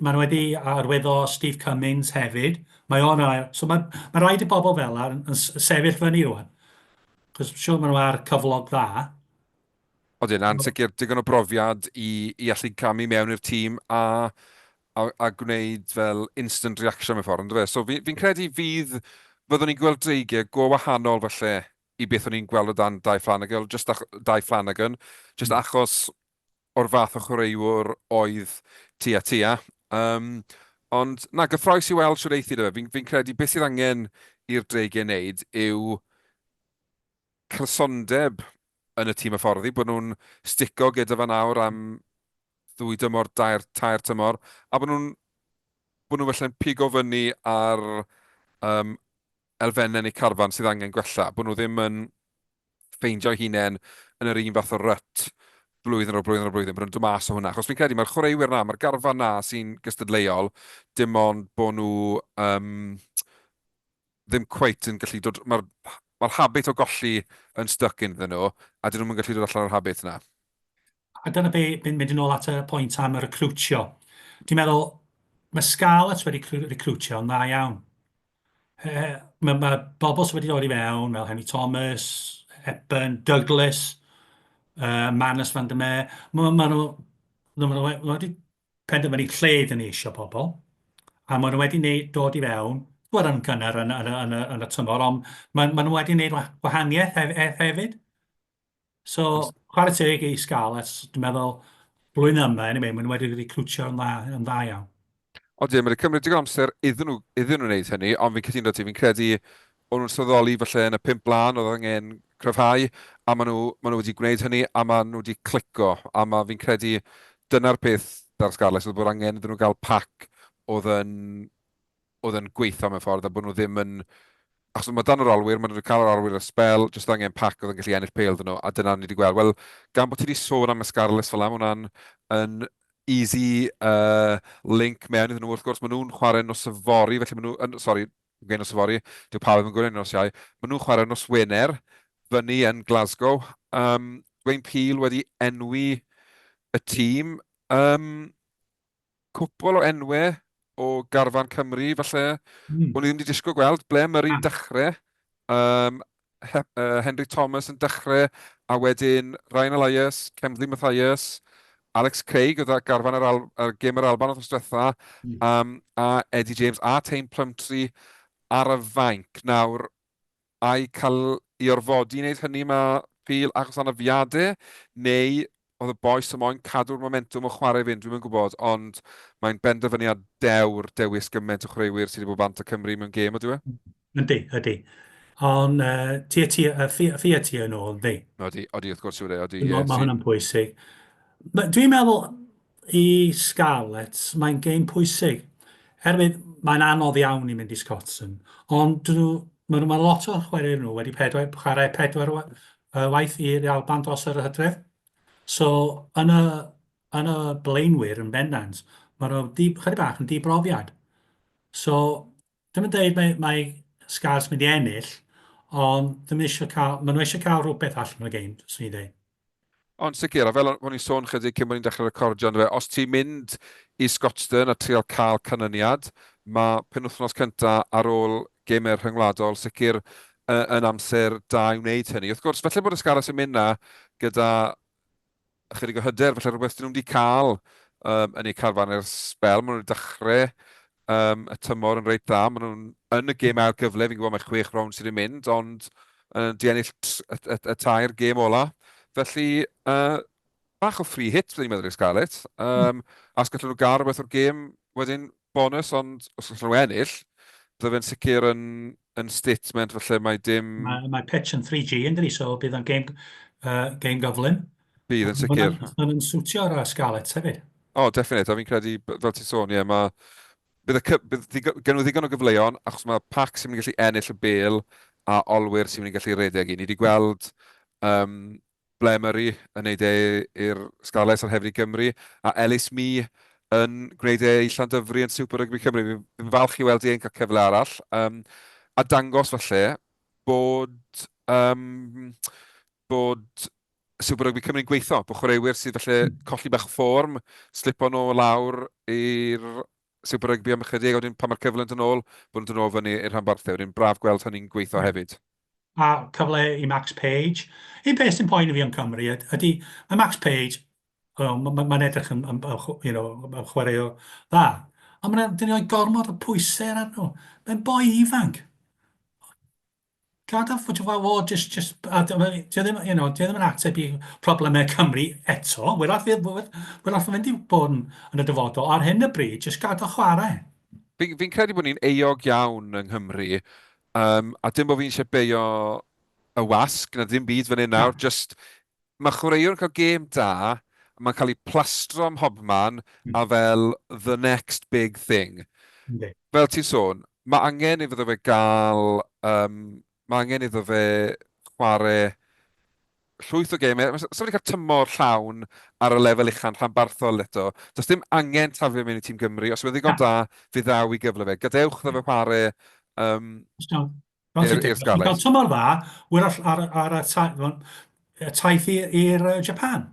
maen nhw wedi arwyddo Steve Cummings hefyd. Mae o'n ail. So mae, mae rhaid i bobl fel yna yn sefyll fyny rwan. Cos siwr maen nhw ar cyflog dda. Odyn, a'n sicr digon o brofiad i, i allu camu mewn i'r tîm a, a, a gwneud fel instant reaction mewn ffordd, ynddo fe? So fi'n fi credu fydd, fyddwn ni'n gweld dreigiau go wahanol falle i beth o'n i'n gweld o dan Dai Flanagan, just ach, Dai Flanagan, just mm. achos o'r fath o chwaraewr oedd Tia Tia. Um, ond na, gyffroes i weld shwt eithi 'da fe. Fi'n fi credu beth sydd angen i'r Dreigiau wneud yw cysondeb yn y tîm hyfforddi, bod nhw'n stico gyda fe nawr am ddwy dymor, dair, tair tymor, a bod nhw'n bod nhw felly'n pigo fyny ar um, elfennau neu carfan sydd angen gwella, bod nhw ddim yn ffeindio'u hunain yn yr un fath o rut blwyddyn ar ôl blwyddyn ar ôl blwyddyn, bod nhw'n dod mas o hwnna. Achos fi'n credu mae'r chwaraewyr 'na, mae'r garfan 'na sy'n gystadleuol, dim ond bod nhw um, ddim cweit yn gallu dod... Mae'r mae habit o golli yn stuck ynddyn nhw, a dyn nhw'n gallu dod allan o'r habit yna. A dyna be, mynd yn ôl at y pwynt am y recrwtio. Dwi'n meddwl, mae Scarlets wedi recrwtio yn dda iawn. Mae, mae bobl sydd wedi dod i fewn, fel Henry Thomas, Hepburn, Douglas, Manus van der Meer, mae ma nhw, ma nhw wedi penderfynu lle ydyn ni eisiau pobl, a maen nhw wedi wneud, dod i fewn, wel yn gynnar yn, yn, yn, yn, yn y tymor, ond maen, ma nhw wedi wneud gwahaniaeth hef, hef, hefyd. So, chwarae teg i Scarlets, dwi'n meddwl, blwyddyn yma, anyway, maen nhw wedi recrwtio yn dda, yn dda iawn. Odi, mae wedi cymryd digon amser iddyn nhw, iddyn nhw wneud hynny, ond fi'n cytuno ti, fi'n credu o'n nhw'n sylweddoli falle yn y pump blaen oedd angen cryfhau, a maen nhw, maen nhw wedi gwneud hynny, a maen nhw wedi clico, a ma, fi'n credu dyna'r peth 'da'r Scarlets, oedd bod angen iddyn nhw gael pac oedd yn oedd yn gweithio mewn ffordd a bod nhw ddim yn... Achos mae dan yr olwyr, maen nhw wedi cael yr olwyr ers sbel, jyst angen pac oedd yn gallu ennill pêl iddyn nhw, a dyna ni wedi gweld. Wel, gan bod ti wedi sôn am y Scarlets fel 'na, mae hwnna'n yn easy uh, link mewn iddyn nhw. Wrth gwrs, maen nhw'n chwarae nos yfory, felly maen nhw... Yn, sorry, gweud nos yfory, dyw pawb ddim yn gwneud nos Iau. Maen nhw'n chwarae nos Wener, fyny yn Glasgow. Um, Dwayne Peel wedi enwi y tîm. Um, cwpl o enwau o garfan Cymru, falle. Mm. O'n i ddim wedi disgwyl gweld Blair Murray'n ah. dechrau, um, He uh, Henry Thomas yn dechrau, a wedyn Ryan Elias, Kemsley Mathias, Alex Craig oedd garfan yr, Al yr gêm yr Alban wrth diwetha, mm. um, a Eddie James a Taine Plumtree ar y fainc. Nawr, ai cael ei orfodi i wneud hynny mae Peel achos anafiadau, neu oedd y bois yn moyn cadw'r momentwm o chwarae i fynd, dwi'm yn gwybod, ond mae'n benderfyniad dewr dewis gymaint o chwaraewyr sydd wedi bod bant â Cymru mewn gêm, ydyw e? Yndi, ydy. Ond uh, ti a ti, uh, fi, fi a ti yn ôl, yndi? Odi, odi, wrth gwrs yw e, odi. Mae ma hwnna'n pwysig. Dwi'n meddwl, I Scarlets, mae'n gêm pwysig. Herwydd mae'n anodd iawn i mynd i Scotland, ond dyn nhw, mae, nhw, mae lot o chwaraewyr nhw wedi pedwar, chwarae pedwar waith i'r Alban dros yr hydref. So, yn y, yn y blaenwyr yn bendant, mae nhw di, chydig bach yn dibrofiad. So, ddim yn dweud mae, mae Scarlets mynd i ennill, ond ddim eisiau cael, maen nhw eisiau cael rhywbeth allan o'r gêm, swn i'n dweud. Ond sicr, a fel o'n i'n sôn chydig cyn bod ni'n dechrau recordio, yndyfe, os ti'n mynd i Scotstoun a trial cael canlyniad, mae penwythnos cynta ar ôl gemau rhyngwladol sicr yn amser da i wneud hynny. Wrth gwrs, falle bod y Scarlets yn mynd 'na gyda ychydig o hyder, falle rhywbeth dyn nhw'm 'di cael um, yn eu carfan ers sbel. Maen nhw wedi dechrau um, y tymor yn reit dda. Maen nhw'n yn y gêm ail gyfle, fi'n gwybod mae chwech rownd sydd yn mynd, ond uh, di ennill y, y, y tair gêm ola. Felly, uh, bach o free hit, byddwn i'n meddwl i'r Scarlets. Um, a os gallen nhw gael rhywbeth o'r gêm, wedyn bonus, ond os gallen nhw ennill, bydde fe'n sicr yn, yn statement falle mae dim... Mae, mae pitch yn 3G yn dydi, so bydd o'n game, uh, game gyflym. Bydd yn sicr. Mae'n swtio'r Scarlets hefyd. O, oh, definite, a fi'n credu, fel ti'n sôn, ie, mae... Bydd y, bydd ddigon, gen nhw ddigon o gyfleon, achos mae pac sy'n mynd i gallu ennill y bêl a olwyr sy'n mynd i gallu redeg i. Ni wedi gweld um, Blair Murray yn neud e i'r Scarlets ond hefyd i Gymru, a Ellis Mee yn gwneud e i Llandyfri yn Super Rygbi Cymru. Fi'n falch i weld e'n cael cyfle arall. Um, a dangos falle bod, um, bod Super Rygbi Cymru'n gweithio, bod chwaraewyr sydd falle hmm. colli bach o fform, slipo nhw lawr i'r Super Rygbi am ychydig, a wedyn pan mae'r cyfle yn dod nôl, bod nhw'n dod nôl fyny i'r rhanbarthau. Wedyn braf gweld hynny'n gweithio hmm. hefyd. A cyfle i Max Page. Un peth sy'n poeni fi am Cymru ydy, mae Max Page, well, mae'n ma, ma edrych yn, yn, you know, yn chwaraewr dda, ond mae'n dyn ni rhoi gormod o pwysau ar nhw. Mae'n boi ifanc. Gadael fod o just, just, a dio ddim, you know, dio ddim yn ateb i problemau Cymru eto. Wyrach fydd, wyrach fydd mynd i bod yn, yn y dyfodol. Ar hyn y bryd, just gadael chwarae. Fi'n fi credu bod ni'n euog iawn yng Nghymru, um, a dim bod fi'n eisiau beio y wasg na ddim byd fan hyn nawr, just mae chwaraewr yn cael gêm da, mae'n cael ei plastro ym mhobman a fel the next big thing. Yndi. Fel ti'n sôn, mae angen iddo fe gael... Um, mae angen iddo fe chwarae llwyth o gemau. Mae wedi cael tymor llawn ar y lefel ucha'n rhanbarthol eto. Does dim angen taflu mewn i tîm Gymru. Os yw e ddigon da, fe ddaw i gyfle fe. Gadewch iddo fe chwarae um, i'r Scarlets. Cael tymor dda, wyrach ar, ar y, ta y taith i'r Japan.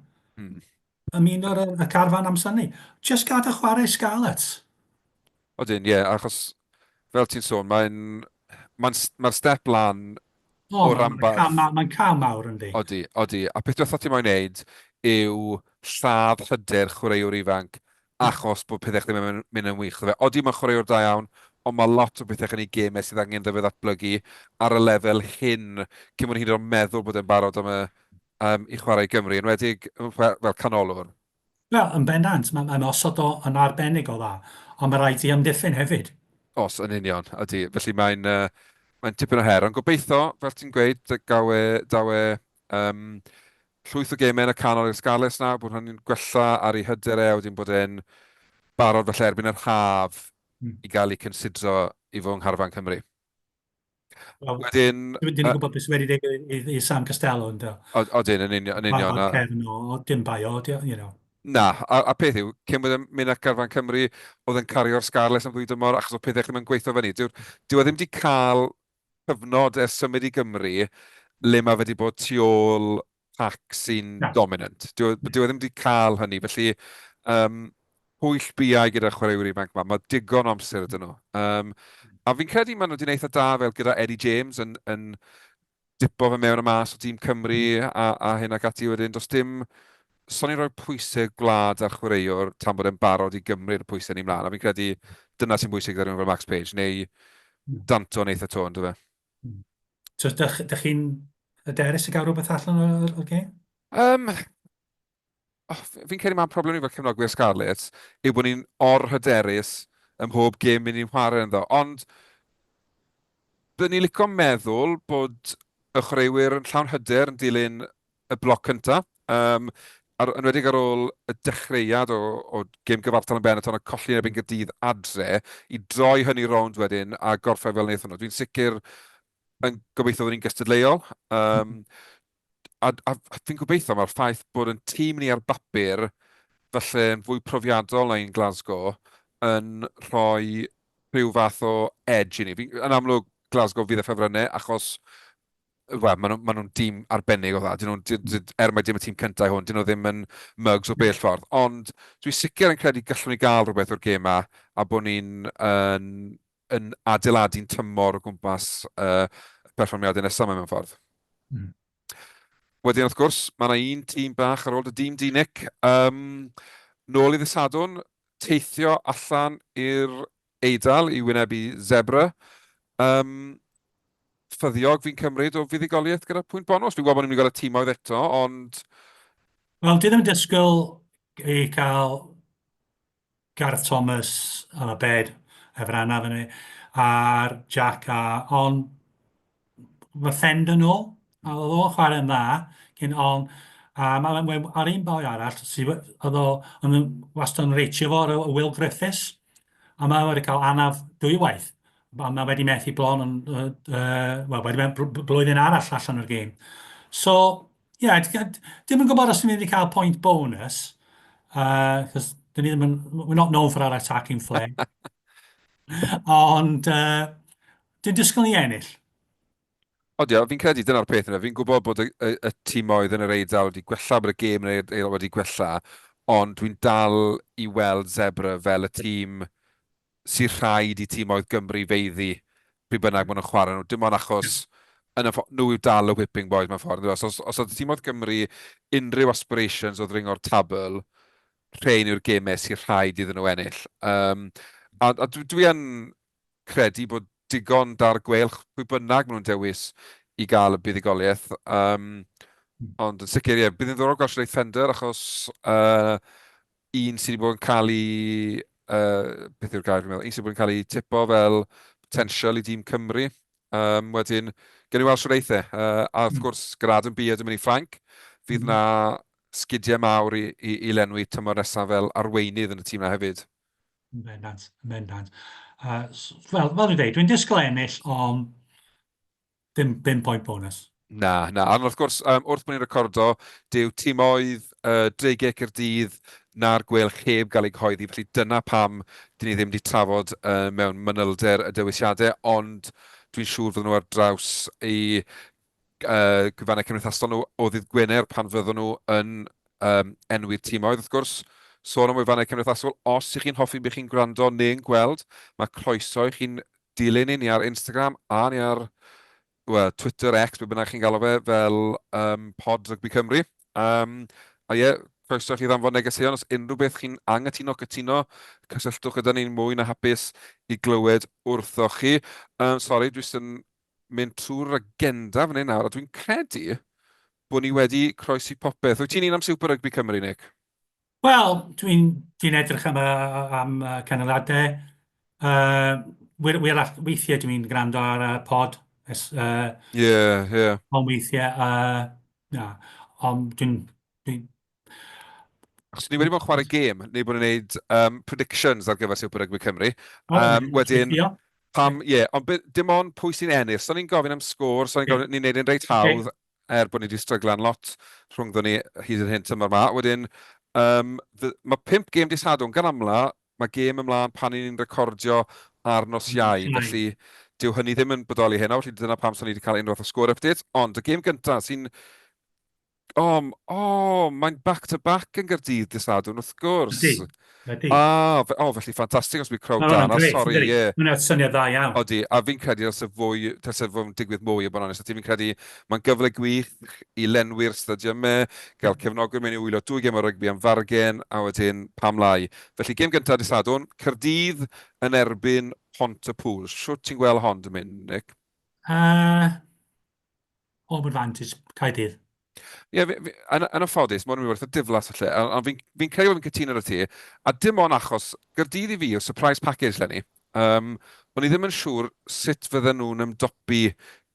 Ymuno ar y carfan amser ni. Just gadael chwarae Scarlets. Odyn, ie, yeah, achos fel ti'n sôn, mae'n mae'n mae'r step lan o, o ranbarth. Mae'n ma, ma cam mawr yndi. Odi, odi. A peth diwethaf ti'n moyn neud yw lladd hyder chwaraewr ifanc achos bod pethau ddim yn mynd yn wych. Fe. Odi, mae'n chwaraewr da iawn, ond mae lot o bethau yn ei gemau sydd angen iddo fe ddatblygu ar y lefel hyn cyn bod hyd yn oed meddwl bod e'n barod am y, um, i chwarae i Gymru, enwedig fel, fel canolwr. Wel, yn bendant, mae'n mae osod o yn arbennig o dda, ond mae rhaid i amddiffyn hefyd. Os, yn union, ydy. Felly mae'n uh, mae'n tipyn o her, ond gobeithio, fel ti'n gweud, gaw e, daw e um, llwyth o gemau yn y canol i'r Scarlets nawr, bod hynny'n gwella ar ei hyder e, a wedyn bod e'n barod falle erbyn yr haf i gael ei considro i fod yng ngharfan Cymru. Wel, Wedyn... Dwi'n uh, gwybod beth sydd wedi digwydd i, i Sam Costello, ynddo? Odyn, yn union. Yn union a... Cefn o, o dim bai o, you know. Na, a, a peth yw, cyn bod e'n mynd at garfan Cymru, oedd e'n cario'r Scarlets am ddwy dymor, achos oedd pethau ddim yn gweithio fyny. Dyw, dyw e ddim wedi cael cyfnod ers symud i Gymru le mae fe wedi bod tu ôl pac sy'n no. dominant. Dyw, e, dyw e ddim wedi cael hynny, felly um, pwyll biau gyda'r chwaraewyr ifanc yma. Mae digon o amser ydyn nhw. Um, a fi'n credu maen nhw wedi gwneud eitha da fel gyda Eddie James yn, yn dipo fe mewn a mas o dîm Cymru a, a hyn ac ati wedyn. Does dim... So ni'n rhoi pwysau gwlad ar chwaraewr tan bod e'n barod i gymryd y pwysau ni mlaen. A fi'n credu dyna sy'n bwysig gyda rhywun fel Max Page, neu Danto yn eitha to, ynddo fe? So, dych, dych chi'n hyderus i gael rhywbeth allan o'r, o'r gêm? Um, oh, fi'n credu mae'n problem ni fel cefnogwyr Scarlets yw bod ni'n or-hyderus ym mhob gêm ni'n chwarae ynddo. Ond byddwn ni'n licio meddwl bod y chwaraewyr yn llawn hyder yn dilyn y bloc cyntaf. Um, ar, enwedig ar ôl y dechreuad o, o gêm gyfartal yn Benetton a colli yn erbyn Gaerdydd adre, i droi hynny rownd wedyn a gorffen fel wnaethon nhw. Dwi'n sicr yn gobeithio fod ni'n gystadleuol. Um, a, a, a fi'n gobeithio mae'r ffaith bod yn tîm ni ar bapur falle yn fwy profiadol na un Glasgow yn rhoi rhyw fath o edge i ni. Fi, yn amlwg, Glasgow fydd y ffefrynnau achos wel, maen nhw, maen nhw'n dîm arbennig o dda. Dyn nhw'n, dyn, dyn, er mai dim y tîm cyntaf hwn, dyn nhw ddim yn mygs o bell ffordd. Ond dwi sicr yn credu gallwn ni gael rhywbeth o'r gêm 'ma a bod ni'n yn, yn adeiladu'n tymor o gwmpas uh, perfformiadau nesaf yma mewn ffordd. Wedyn, wrth gwrs, mae yna un tîm bach ar ôl dy dîm di, Nick. Um, nôl i ddydd Sadwrn, teithio allan i'r Eidal i wynebu Zebre. Um, ffyddiog fi'n cymryd o fuddugoliaeth gyda pwynt bonws. Fi'n gwybod bod ni'n mynd i gweld y tîmoedd eto, ond... Wel, dwi ddim yn disgwyl i cael Gareth Thomas ar y bed efo'r anaf yn ei, a'r Jack a... Ond mae Fender nôl, a oedd o'n chwarae'n dda, cyn ond, a mae ma, ar un boi arall, sydd oedd o yn wastad yn reitio fo, Will Griffiths, a mae wedi cael anaf dwywaith. A mae wedi methu bron yn, uh, uh, wel, wedi methu blwyddyn arall allan o'r gêm. So, ie, yeah, dim yn gwybod os ni'n mynd i cael point bonus, uh, cos dyn ni ddim yn, we're not known for our attacking flair. Ond, uh, dwi'n disgwyl i ennill. Odi, fi'n credu dyna'r peth yna. Fi'n gwybod bod y, y, y tîmoedd yn yr Eidal wedi gwella, bod y gêm yn yr Eidal wedi gwella, ond dwi'n dal i weld Zebre fel y tîm sy'n rhaid i tîmoedd Gymru feiddi pryd bynnag maen nhw'n chwarae nhw. Dim ond achos yn y nhw yw dal y whipping boys mewn ffordd. Os, os, os oedd tîmoedd Gymru unrhyw aspirations o ddringo'r tabl, rhain yw'r gemau sy'n rhaid iddyn nhw ennill. Um, a, a dwi, dwi yn credu bod digon da'r gweilch pwy bynnag maen nhw'n dewis i gael y buddugoliaeth. Um, ond yn sicr, ie, bydd yn ddiddorol gweld Sinead Fender achos uh, un sydd wedi bod yn cael ei, uh, beth yw'r gair fi'n meddwl, un sydd wedi bod yn cael ei tipo fel potential i dîm Cymru. Um, wedyn, gen i weld shwt eith e. Uh, a wrth gwrs, gyda Adam Beard yn mynd i Ffrainc, fydd na sgidiau mawr i, i, i lenwi tymor nesaf fel arweinydd yn y tîm na hefyd. Yn bendant, yn bendant. Fel, fel dwi'n dweud, dwi'n disgwyl ennill, ond ddim, ddim point bonus. Na, na. Ond wrth gwrs, um, wrth bod ni'n recordo, dyw timoedd uh, Dreigiau Caerdydd na'r Gweilch heb gael eu cyhoeddi, felly dyna pam dyn ni ddim wedi trafod uh, mewn manylder y dewisiadau, ond dwi'n siŵr fydden nhw ar draws eu uh, gwefannau cymdeithasol nhw o ddydd Gwener pan fyddwn nhw yn um, enwi'r timoedd, wrth gwrs. Sôn am wefannau cymdeithasol, os ych chi'n hoffi beth chi'n gwrando neu'n gweld, mae croeso i chi'n dilyn ni, ni ar Instagram a ni ar well, Twitter, X, be bynnag chi'n galw fe, fel um, Pod Rygbi Cymru. Um, a ie, croeso i chi ddanfon negeseuon os unrhyw beth chi'n anghytuno, cytuno, cysylltwch gyda ni'n mwy na hapus i glywed wrthoch chi. Um, sorry, dwi jyst yn mynd trwy'r agenda fan hyn nawr, a dwi'n credu bod ni wedi croesi popeth. Wyt ti'n un am Super Rugby Cymru, Nick? Wel, dwi'n dwi edrych am, am canlyniadau. Uh, wir, wir, weithiau dwi'n gwrando ar y pod. Ie, yeah, ie. Yeah. Ond weithiau, na, ond dwi'n dwi, Achos ni wedi bod yn chwarae gêm, neu bod yn gwneud um, predictions ar gyfer Super Rugby Cymru. Um, wedyn, pam, ie, yeah, ond dim ond pwy sy'n ennill. So ni'n gofyn am sgôr, so ni'n gofyn, ni'n neud yn reit hawdd, okay. er bod ni wedi stryglan lot rhwngddo ni hyd yn hyn tymor ma. Wedyn, um, mae pump gêm di Sadwrn, gan amla, mae gêm ymlaen pan ni'n recordio ar nos Iau, felly dyw hynny ddim yn bodoli heno, felly dyna pam so ni wedi cael unrhyw fath o sgôr update. Ond y gêm gyntaf sy'n O, o, mae'n back to back yn Gaerdydd dydd Sadwrn, wrth gwrs. Ydy, ydy. Ah, fe, o, felly ffantastig os bydd crowd da yna, sori, ie. Mae'n syniad dda iawn. Odi, a fi'n credu dylse fwy, dylse fod yn digwydd mwy, i bod yn onest, fi'n credu mae'n gyfle gwych i lenwi'r stadiymau, gael cefnogwyr mewn i wylio dwy gêm o rygbi am fargen, a wedyn pam lai. Felly, gêm gyntaf dydd Sadwrn, Caerdydd yn erbyn Pont-y-pŵl. Shwt ti'n gweld hon 'di mynd, Nick? Uh, Home advantage, Caerdydd. Ie, yeah, yn, yn anffodus, mae'n mynd i fod diflas falle, ond fi'n fi credu bod fi'n cytuno â ti, a dim ond achos, Gaerdydd i fi yw'r surprise package 'leni. Um, o'n i ddim yn siŵr sut fydden nhw'n ymdopi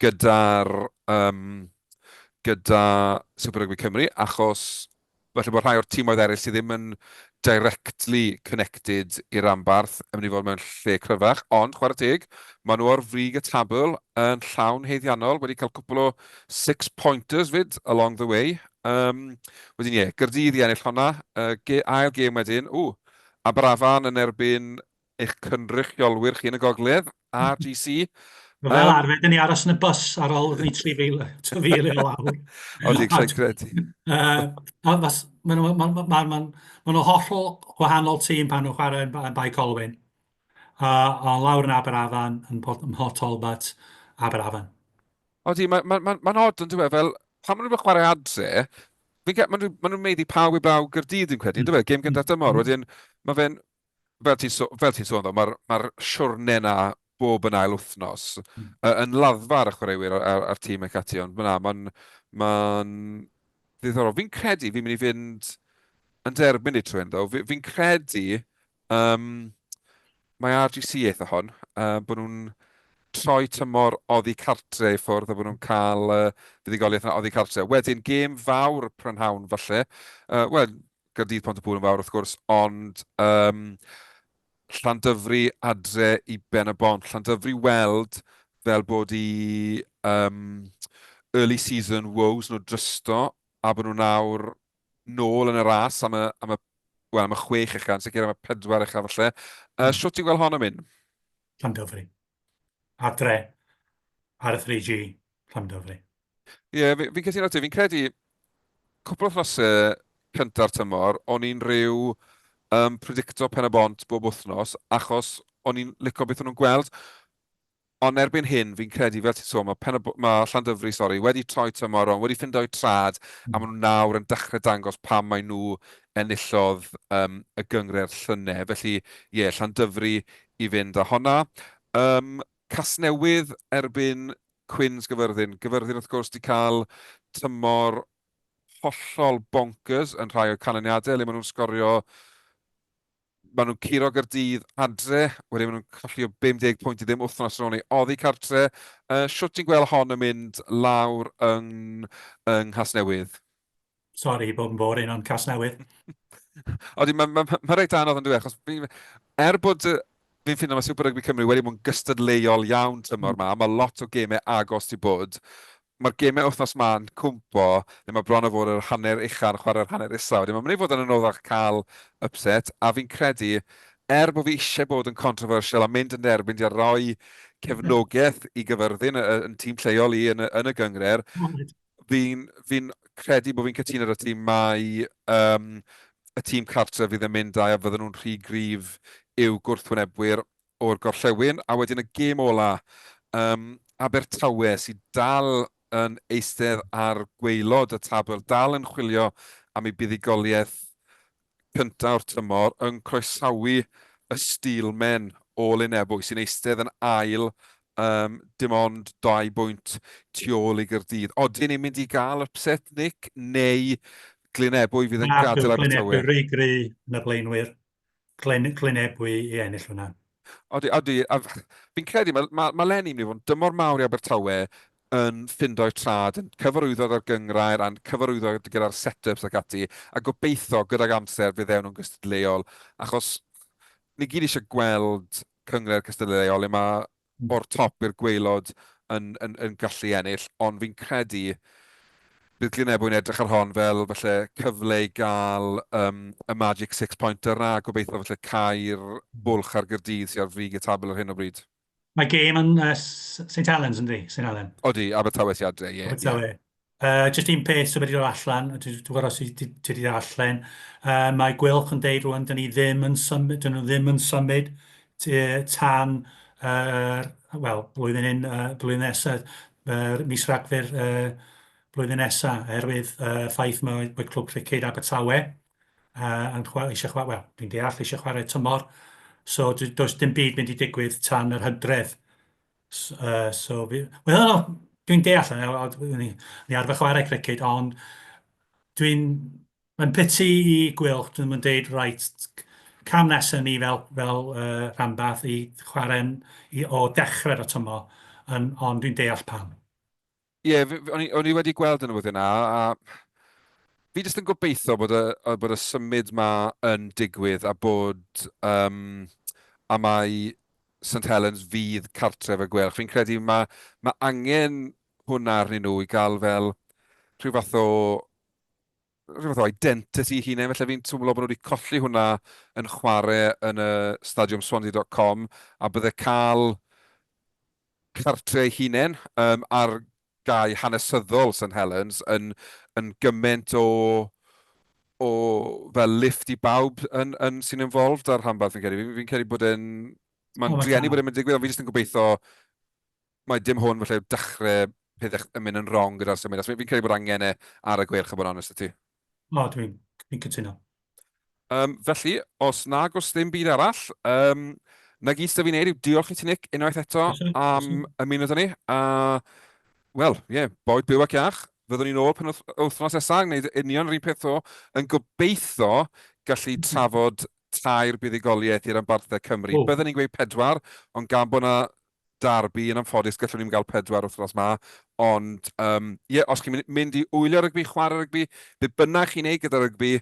gyda'r um, gyda Super Rugby Cymru, achos falle bod rhai o'r timoedd eraill sydd ddim yn directly connected i'r ranbarth yn mynd i fod mewn lle cryfach, ond chwarae teg, maen nhw ar frig y tabl yn llawn haeddiannol, wedi cael cwpl o six-pointers 'fyd along the way. Um, wedyn ie, Gaerdydd i ennill honna. Uh, ge ail gêm wedyn, ww, Aberafan yn erbyn eich cynrychiolwyr chi yn y gogledd, RGC. Fel um, arfer, dyn ni aros yn y bus ar ôl ni 3,000 i lawr. Odi, sa'n credu. Maen nhw ma, ma, ma, ma, ma nhw hollol gwahanol tîm pan nhw'n chwarae yn Bae Colwyn. A, a lawr yn Aberafan, yn Port, ym Mhort Talbot, Aberafan. Odi, mae'n ma, ma, ma odd yn dweud, fel, pan maen nhw'n chwarae adre, fi'n maen nhw'n ma nhw maeddu pawb i blaw Gaerdydd, dwi'n credu, mm. Dwi'n gêm gyntaf tymor, mm. wedyn mae fe'n, fel ti'n so, fel ti'n sôn ddo, mae'r ma siwrne 'na bob yn ail wythnos mm. yn laddfa ar y chwaraewyr a'r, ar tîm ac ati, ond na, mae'n ma ddiddorol. Fi'n credu fi'n mynd i fynd yn derbyn i trwy'n ddo. Fi'n fi credu um, mae RGC eitha hon, uh, bod nhw'n troi tymor oddi cartre i ffwrdd a bod nhw'n cael uh, fuddugoliaeth yna oddi cartre. Wedyn, gêm fawr prynhawn falle. Uh, Wel, Gaerdydd Pont-y-pŵl yn fawr wrth gwrs, ond um, Llandyfri adre i Ben y Bont. Llandyfri weld fel bod i um, early season woes nhw drysto a bod nhw nawr nôl yn y ras am y, am y, well, am y chwech ucha, yn sicr am y pedwar ucha falle. Uh, Shwt ti'n gweld hon yn mynd? Llandyfri. Adre, ar y 3G, Llandyfri. Ie, yeah, fi'n fi cytuno ti. Fi'n credu cwpl o wythnosau cynta'r tymor, o'n i'n rhyw um, predicto Pen y Bont bob wythnos, achos o'n i'n licio beth o'n nhw'n gweld. Ond erbyn hyn, fi'n credu, fel ti'n sôn, mae, Pen y, mae Llandyfri, sori, wedi troi tymor ond wedi ffindo'u trad, a maen nhw nawr yn dechrau dangos pam mae nhw enillodd um, y gynghrair llynedd. Felly, ie, yeah, Llandyfri i fynd â honna. Um, Casnewydd erbyn Cwins Gyfyrddin. Gyfyrddin, wrth gwrs, 'di cael tymor hollol bonkers yn rhai o'r canlyniadau, le maen nhw'n sgorio... Maen nhw'n curo Gaerdydd adre, wedyn maen nhw'n colli o 50 pwynt i ddim wythnos yn ôl neu oddi cartre. Uh, shwt ti'n gweld hon yn mynd lawr yng, yng Nghasnewydd? Sori bod yn boring, ond Casnewydd. Odi, mae'n ma, ma, ma reit anodd yn dweud, achos fi, er bod fi'n ffindo mae Super Rugby Cymru wedi bod yn gystadleuol iawn tymor 'ma, mae lot o gemau agos 'di bod. Mae'r gemau wythnos 'ma yn cwmpo, neu mae bron o fod yr hanner ucha yn chwarae'r hanner isa. Wedyn mae'n mynd i fod yn anoddach cael upset, a fi'n credu, er bod fi eisiau bod yn controversial a mynd yn erbyn di a rhoi cefnogaeth i Gyfyrddin, yn tîm lleol i yn y, yn y gynghrair, fi'n fi credu bod fi'n cytuno 'da ti mai um, y tîm cartref fydd yn mynd â a fydden nhw'n rhy gryf i'w gwrthwynebwyr o'r gorllewin. A wedyn y gêm ola, um, Abertawe sydd dal yn eistedd ar gwaelod y tabl, dal yn chwilio am ei buddugoliaeth cyntaf o'r tymor, yn croesawu y Steelmen o Lynebwy sy'n eistedd yn ail um, dim ond 2 bwynt tu ôl i Gaerdydd. Odyn ni'n mynd i gael upset, Nick, neu Glynebwy fydd yn gadael Abertawe? Glynebwy rhy gry yn y blaenwyr. Glynebwy i ennill hwnna. Odi, odi. A fi'n credu, mae, mae, mae Lenny yn mynd i fod yn dymor mawr i Abertawe yn ffindo'i trad, yn cyfarwyddo ar gynghrair a'n cyfarwyddo gyda'r set-ups ac ati, a gobeithio gydag amser fydd ewn nhw'n gystadleuol, achos ni gyd eisiau gweld cynghrair cystadleuol le mae o'r top i'r gwaelod yn, yn, yn gallu ennill, ond fi'n credu bydd Glynebwy'n edrych ar hon fel falle cyfle i gael um, y magic six pointer na, a gobeithio falle cau'r bwlch ar Gaerdydd sydd ar frig y tabl ar hyn o bryd. Mae gêm yn uh, St Helens yndi, St Helen? Odi, Abertawe sy'n adre, ie. Abertawe. Yeah. Jyst un peth sydd wedi dod allan, dwi'n gwybod os ti wedi darllen, mae Gweilch yn deud rwan, dyn ni ddim yn symud, dyn nhw ddim yn symud tan, wel, blwyddyn hyn, blwyddyn nesaf, mis Rhagfyr blwyddyn nesaf, oherwydd ffaith mae, mae Clwb Criced Abertawe yn chwarae, eisiau chwarae, wel, dwi'n deall, eisiau chwarae tymor, so does dim byd mynd i digwydd tan yr hydref. So, fi, wel, no, dwi'n deall, ni, ni arfer chwarae criced, ond dwi'n, mae'n piti i Gweilch, dwi'n mynd deud, right, cam nesaf ni fel, fel rhanbarth i chwarae i, o dechrau'r tymor, yn, ond dwi'n deall pam. Ie, yeah, o'n i, o'n i wedi gweld y newyddion yna, a fi jyst yn gobeithio bod y, bod y symud ma yn digwydd a bod, um, a mai St Helens fydd cartref y Gweilch. Fi'n credu mae, mae angen hwnna arnyn nhw i gael fel rhyw fath o rhyw fath o identity hunain, felly fi'n twmlo bod nhw wedi colli hwnna yn chwarae yn y stadiwm Swansea.com a bydde cael cartre eu hunain um, ar gae hanesyddol St Helens yn, yn gymaint o, o fel lift i bawb yn, yn, sy'n involved ar rhanbarth fi'n credu. Fi'n fi credu bod e'n... Mae'n oh, drueni bod e'n mynd digwydd, ond fi jyst yn gobeithio mae dim hwn falle dechrau pethau yn mynd yn wrong gyda'r symud. Fi'n credu bod angen e ar y Gweilch, a bod yn onest â ti. O, dwi'n dwi cytuno. Felly, os nag oes ddim byd arall, um, na gyd sydd fi'n neud yw diolch i ti, Nick, unwaith eto am ymuno â ni. A, wel, ie, yeah, boed byw ac iach. Fyddwn ni'n ôl pen wythnos nesaf, yn gwneud union yr un peth o, yn gobeithio gallu trafod tair buddugoliaeth i'r rhanbarthau Cymru. Oh. Byddwn ni'n gweud pedwar, ond gan bod yna derby, yn anffodus, gallwn ni'm gael pedwar wythnos 'ma. Ond, yym, ie, os chi'n mynd i wylio rygbi, chwarae rygbi, be bynnag chi'n neud gyda rygbi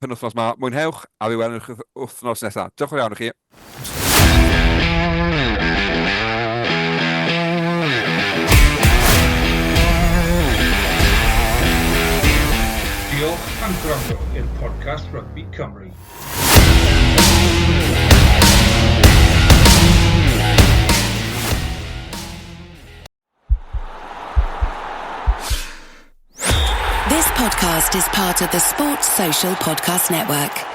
penwythnos 'ma, mwynhewch, a fe welwn ni chi wythnos nesa. Diolch yn fawr iawn i chi. Diolch am gwrando i'r podcast Rygbi Cymru. This podcast is part of the Sports Social Podcast Network.